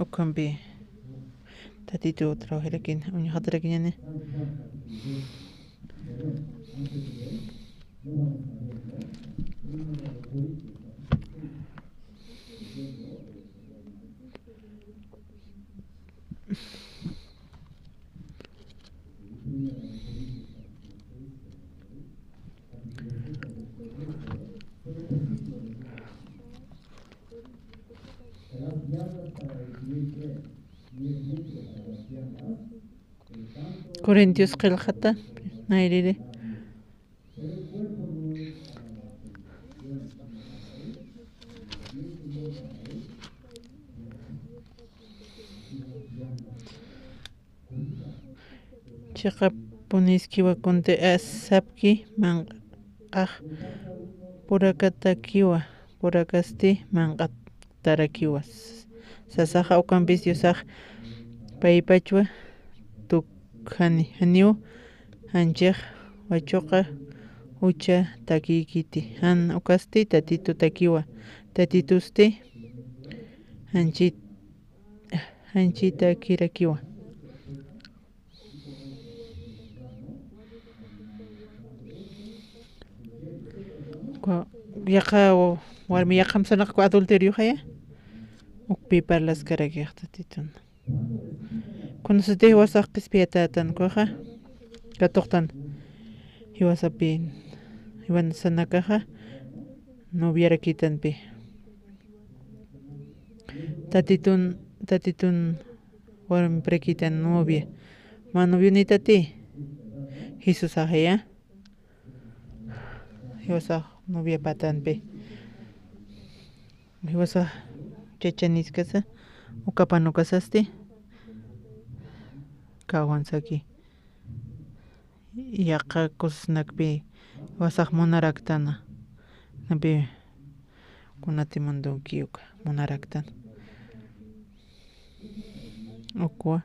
Ukhampi. Tatitu trabajarakin, uñjatarakiñani. Corintios qillqata nayriri. Chiqapuniskiwa kunti sapki manq'ax purakatakiwa, purakasti manq'atarakiwa. Sasaxa ukampis Diosax paypachwa tukjani, janiw janchix wachuqa jucha takiykiti, jan ukasti Tatitutakiwa, Tatitusti janchi, janchitakirakiwa. Ku, yaqa, warmi yaqham sanaq ku adulterioxaya, ukpi parlaskarakix Tatitun. Kunasatix jiwasax qhispiyatätan kuxa, katuqtan jiwasapin, jiwasanakaxa noviarakitanpi. Tatitun, Tatitun warmiparakitan novia. Mä noviunitati Jesusaxaya. Jiwasax novia patanpi. Jiwasax chachaniskasa, ukapan ukasasti. Kawansaki. Yaqha kusisnakpi jiwasax munaraktana. Napi kunati mundunki uka munaraktan. Ukwa,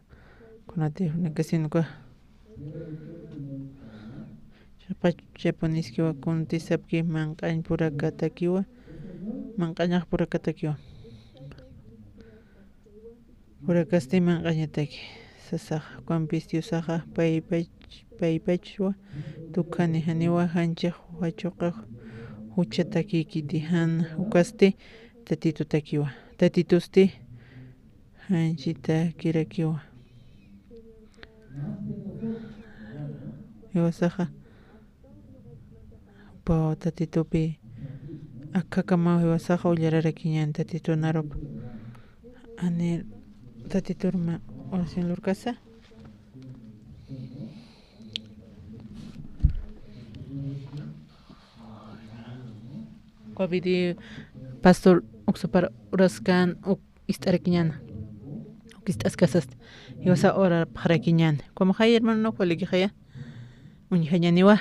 kunati funikasin uka. Chapach, chapuniskiwa kunti sapki manq'añ purakatakiwa, manq'añax purakatakiwa. Purakasti manq'añataki. Sasaxa, ukampis Diosaxa paypach, paypachwa tukjani, janiwa janchix wachuqa Uchatakïkiti jan ukasti tatitutakiwa. Tatitusti janchitakirakiwa. Jiwasaxa jupaw tatitupi akhakamaw jiwasaxa ullararakiñan tatitun arupa. Jani tatiturma oración lurkasa. Uka video pastor uksupar uraskan uk ist'arakiñäna. Uk ist'askasasti. Jiwasa orapxarakiñäna. Como jay hermano, uk walikixaya. Uñjañäniwa.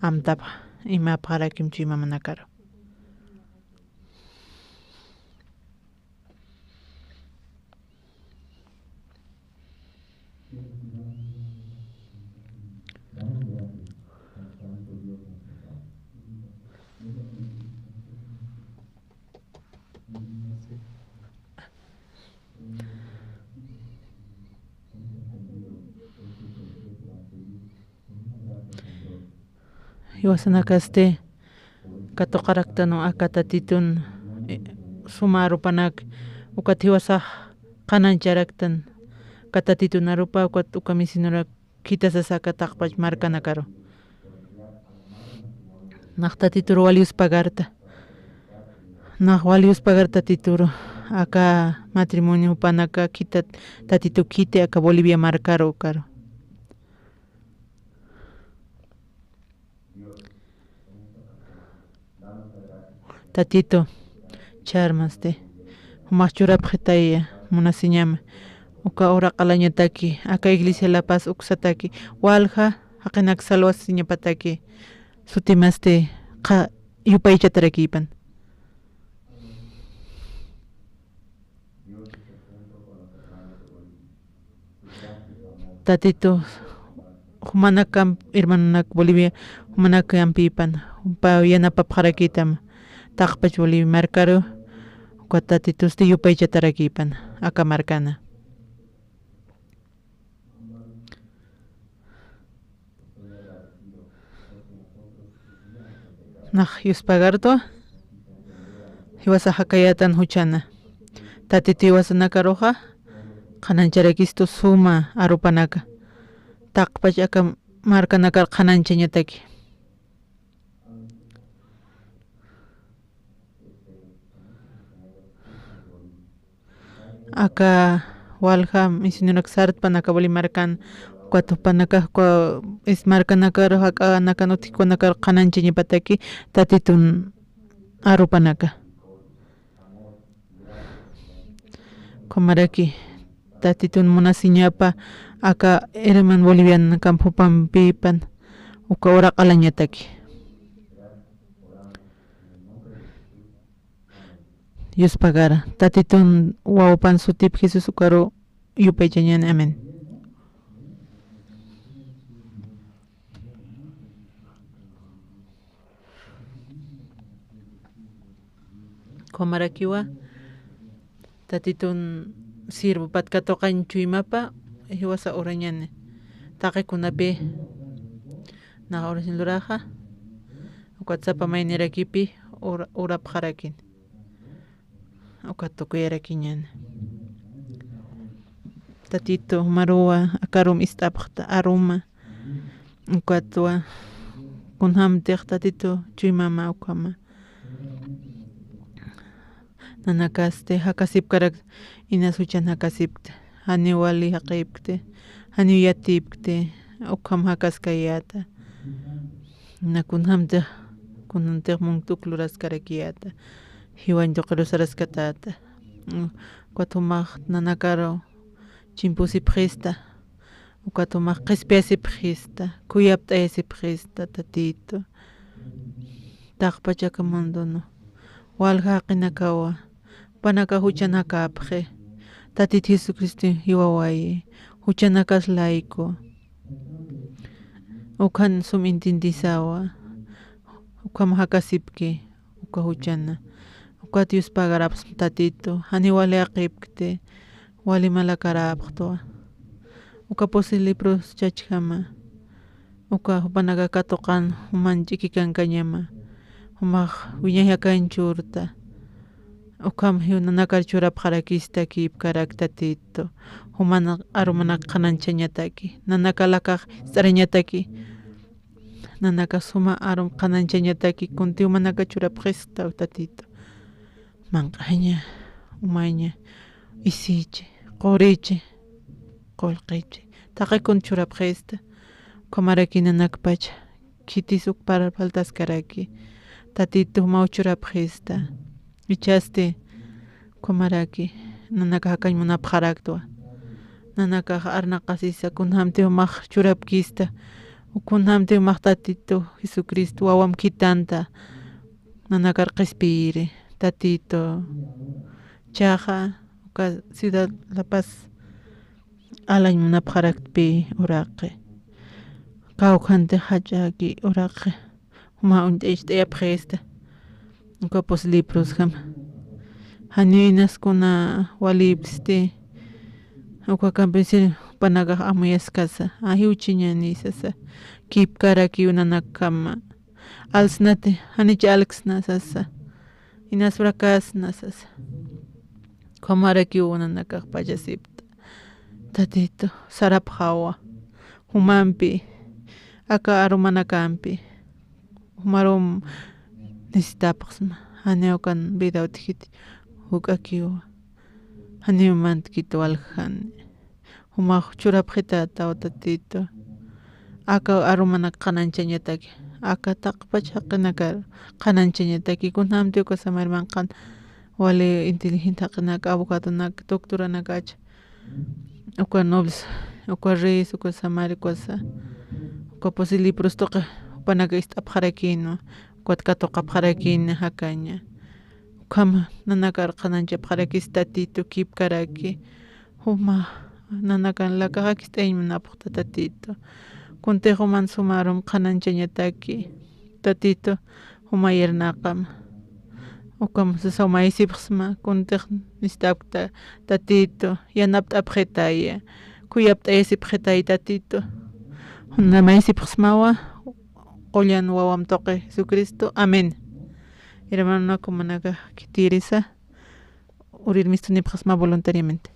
Amtapxa. Imapxarakim chuymamanakaru. Jiwasanakasti katuqaraktan aka tatitun, eh, suma arupanak, ukat jiwasax qhanañcharaktan aka tatitun arupa, ukat uka misionerak khitasasa aka taqpach markanakaru. Nax tatitur wal yuspagarta. Nax wal yuspagarta tatitur aka matrimonio jupanaka khitat, tatitu khiti aka Bolivia markaru ukaru. Tatitu, charmasti. Jumax churapxitaya, munasiñama. Uka ura q'alañataki, aka iglesia La Paz uksataki, walja jaqinak salwasiñapataki, sutimasti qha yupaychatarakipan. Tatitu, jumanakam, hermanonak Bolivia, jumanakampïpan, jupa yanapapxarakitam, taqpach Bolivia markaru, uka tatitusti yupaychatarakipan, aka markana. Nax yuspagartu, jiwasa jakayätan juchana. Tatitu jiwasanakaruxa, qhanañcharakistu suma arupanaka. Taqpach aka markanakar qhanañchañataki. Aka walja misionerak sartpan aka Bolivia markan, ukat jupanaka, uka is markanakar, jak'anakan utjkunakar qhanañchañapataki tatitun arupanaka. Ukhamaraki tatitun munasiñapa aka hermano bolivianakam jupampïpan uka ura q'alañataki. Yuspagara, tatitun wawpan sutip Jesús ukaru yupaychañäni. Amén. Ukhamarakiwa, tatitun sirvupat katuqañ chuymapa, jiwasa urañäni. Taqi kunapi, nax oración luraxa, ukat sapa maynirakipi, ura-, urapxarakin. Ukat tukuyarakiñäni. Tatitu, maruwa, akarum ist'apxta, aruma. Ukatwa, kunjamtix tatitu, chuymama, ukhama. Nanakasti, jakasipkarak, inas juchan jakasipkti. Janiw wali jaqipkti, janiw yatipkti, ukham jakaskayäta. Na kunjamtix, kunjamtix munkt uk luraskarakiyäta. Jiwañ tuqiru saraskatäta. Ukat jumax nanakaru chimpusipxista. Ukat jumax qhispiyasipxista. Khuyapt'ayasipxista, tatitu. Taqpach aka mundunu. Walja jaqinakawa. Jupanaka juchanakäpxi. Tatit Jesucristo jiwawayi. Juchanakas layku. Ukhan sum intindisawa. Ukham jakasipki. Uka juchana. Ukat yuspagarapxsma tatitu. Jani wali jaqipkti. Wali malakaräpxtwa. Uka pusi leproschachjama. Uka jupanaka katuqan juman ch'ikikankañama. Jumax wiñay jakañ churta. Ukham jiw nanakar churapxarakista kipkarak Tatitu. Juman arumanak qhanañchañataki. Nanaka lakax ist'arañataki. Nanaka suma arum qhanañchañataki. Kunti jumanaka churapxista Tatitu. Manq'aña, umaña, isichi, qurichi, qullqichi. Taqi kun churapxista. Ukhamaraki nanakpacha. Khitis ukpar faltaskaraki. Tatitu jumaw churapxista. Ichhasti ukhamaraki nanaka jakañ munapxaraktwa. Nanakax arnaqasisa kunjamti jumax churapkista. Kunjamti jumax Tatitu Jesucristo wawam khitanta. Nanakar qhispiyiri Tatitu. Chaxa uka ciudad La Paz alañ munapxaraktpi uraqi. Kawkhanti jach'aki uraqi. Juma uñt'ayacht'ayapxista. Uka pus librosjama. Janiw inas kuna walipsti. Uka campesino jupanakax amuyaskasa. Ajiwchiñani sasa. Kipkarakiw nanakama. Alsnati, janicha alksna sasa. Inas fracasna sasa. Ukhamarakiw nanakax pachasipta. Tatitu, sarapxawa. Jumampi, aka arumanakampi. Jumarum necesitapxsma. Janiw ukan vida utjiti. Juk'akiwa. Janiw mantkit waljani. Jumax churapxitataw Tatitu. Aka arumanak qhanañchañataki. Aka taqpach jaqinakar qhanañchañataki. Kunjamti uka samar manq'an wali inteligente jaqinaka, abogadonak, doctoranakacha. Uka nobles, uka reyes, uka samar, uka sa. Uka pusi libros tuqi jupanaka ist'apxarakïnwa. Ukat katuqapxarakïna jakaña. Ukhama nanakar qhanañchapxarakis Tatitu kipkaraki. Juma nanakan lakaxakist'ayañ munapxta Tatitu. Kuntix juman suma arum qhanañchañataki. Tatitu, juma irnaqama. Ukam sasa juma aysipxsma, kuntix nist'apkta Tatitu, yanapt'apxitaya. Khuyapt'ayasipxitay Tatitu. Juma aysipxsmawa, qullan wawam tuqi Jesucristo. Amén. Hermanonak jumanakax khitirisa, urir mistunipxsma voluntariamente.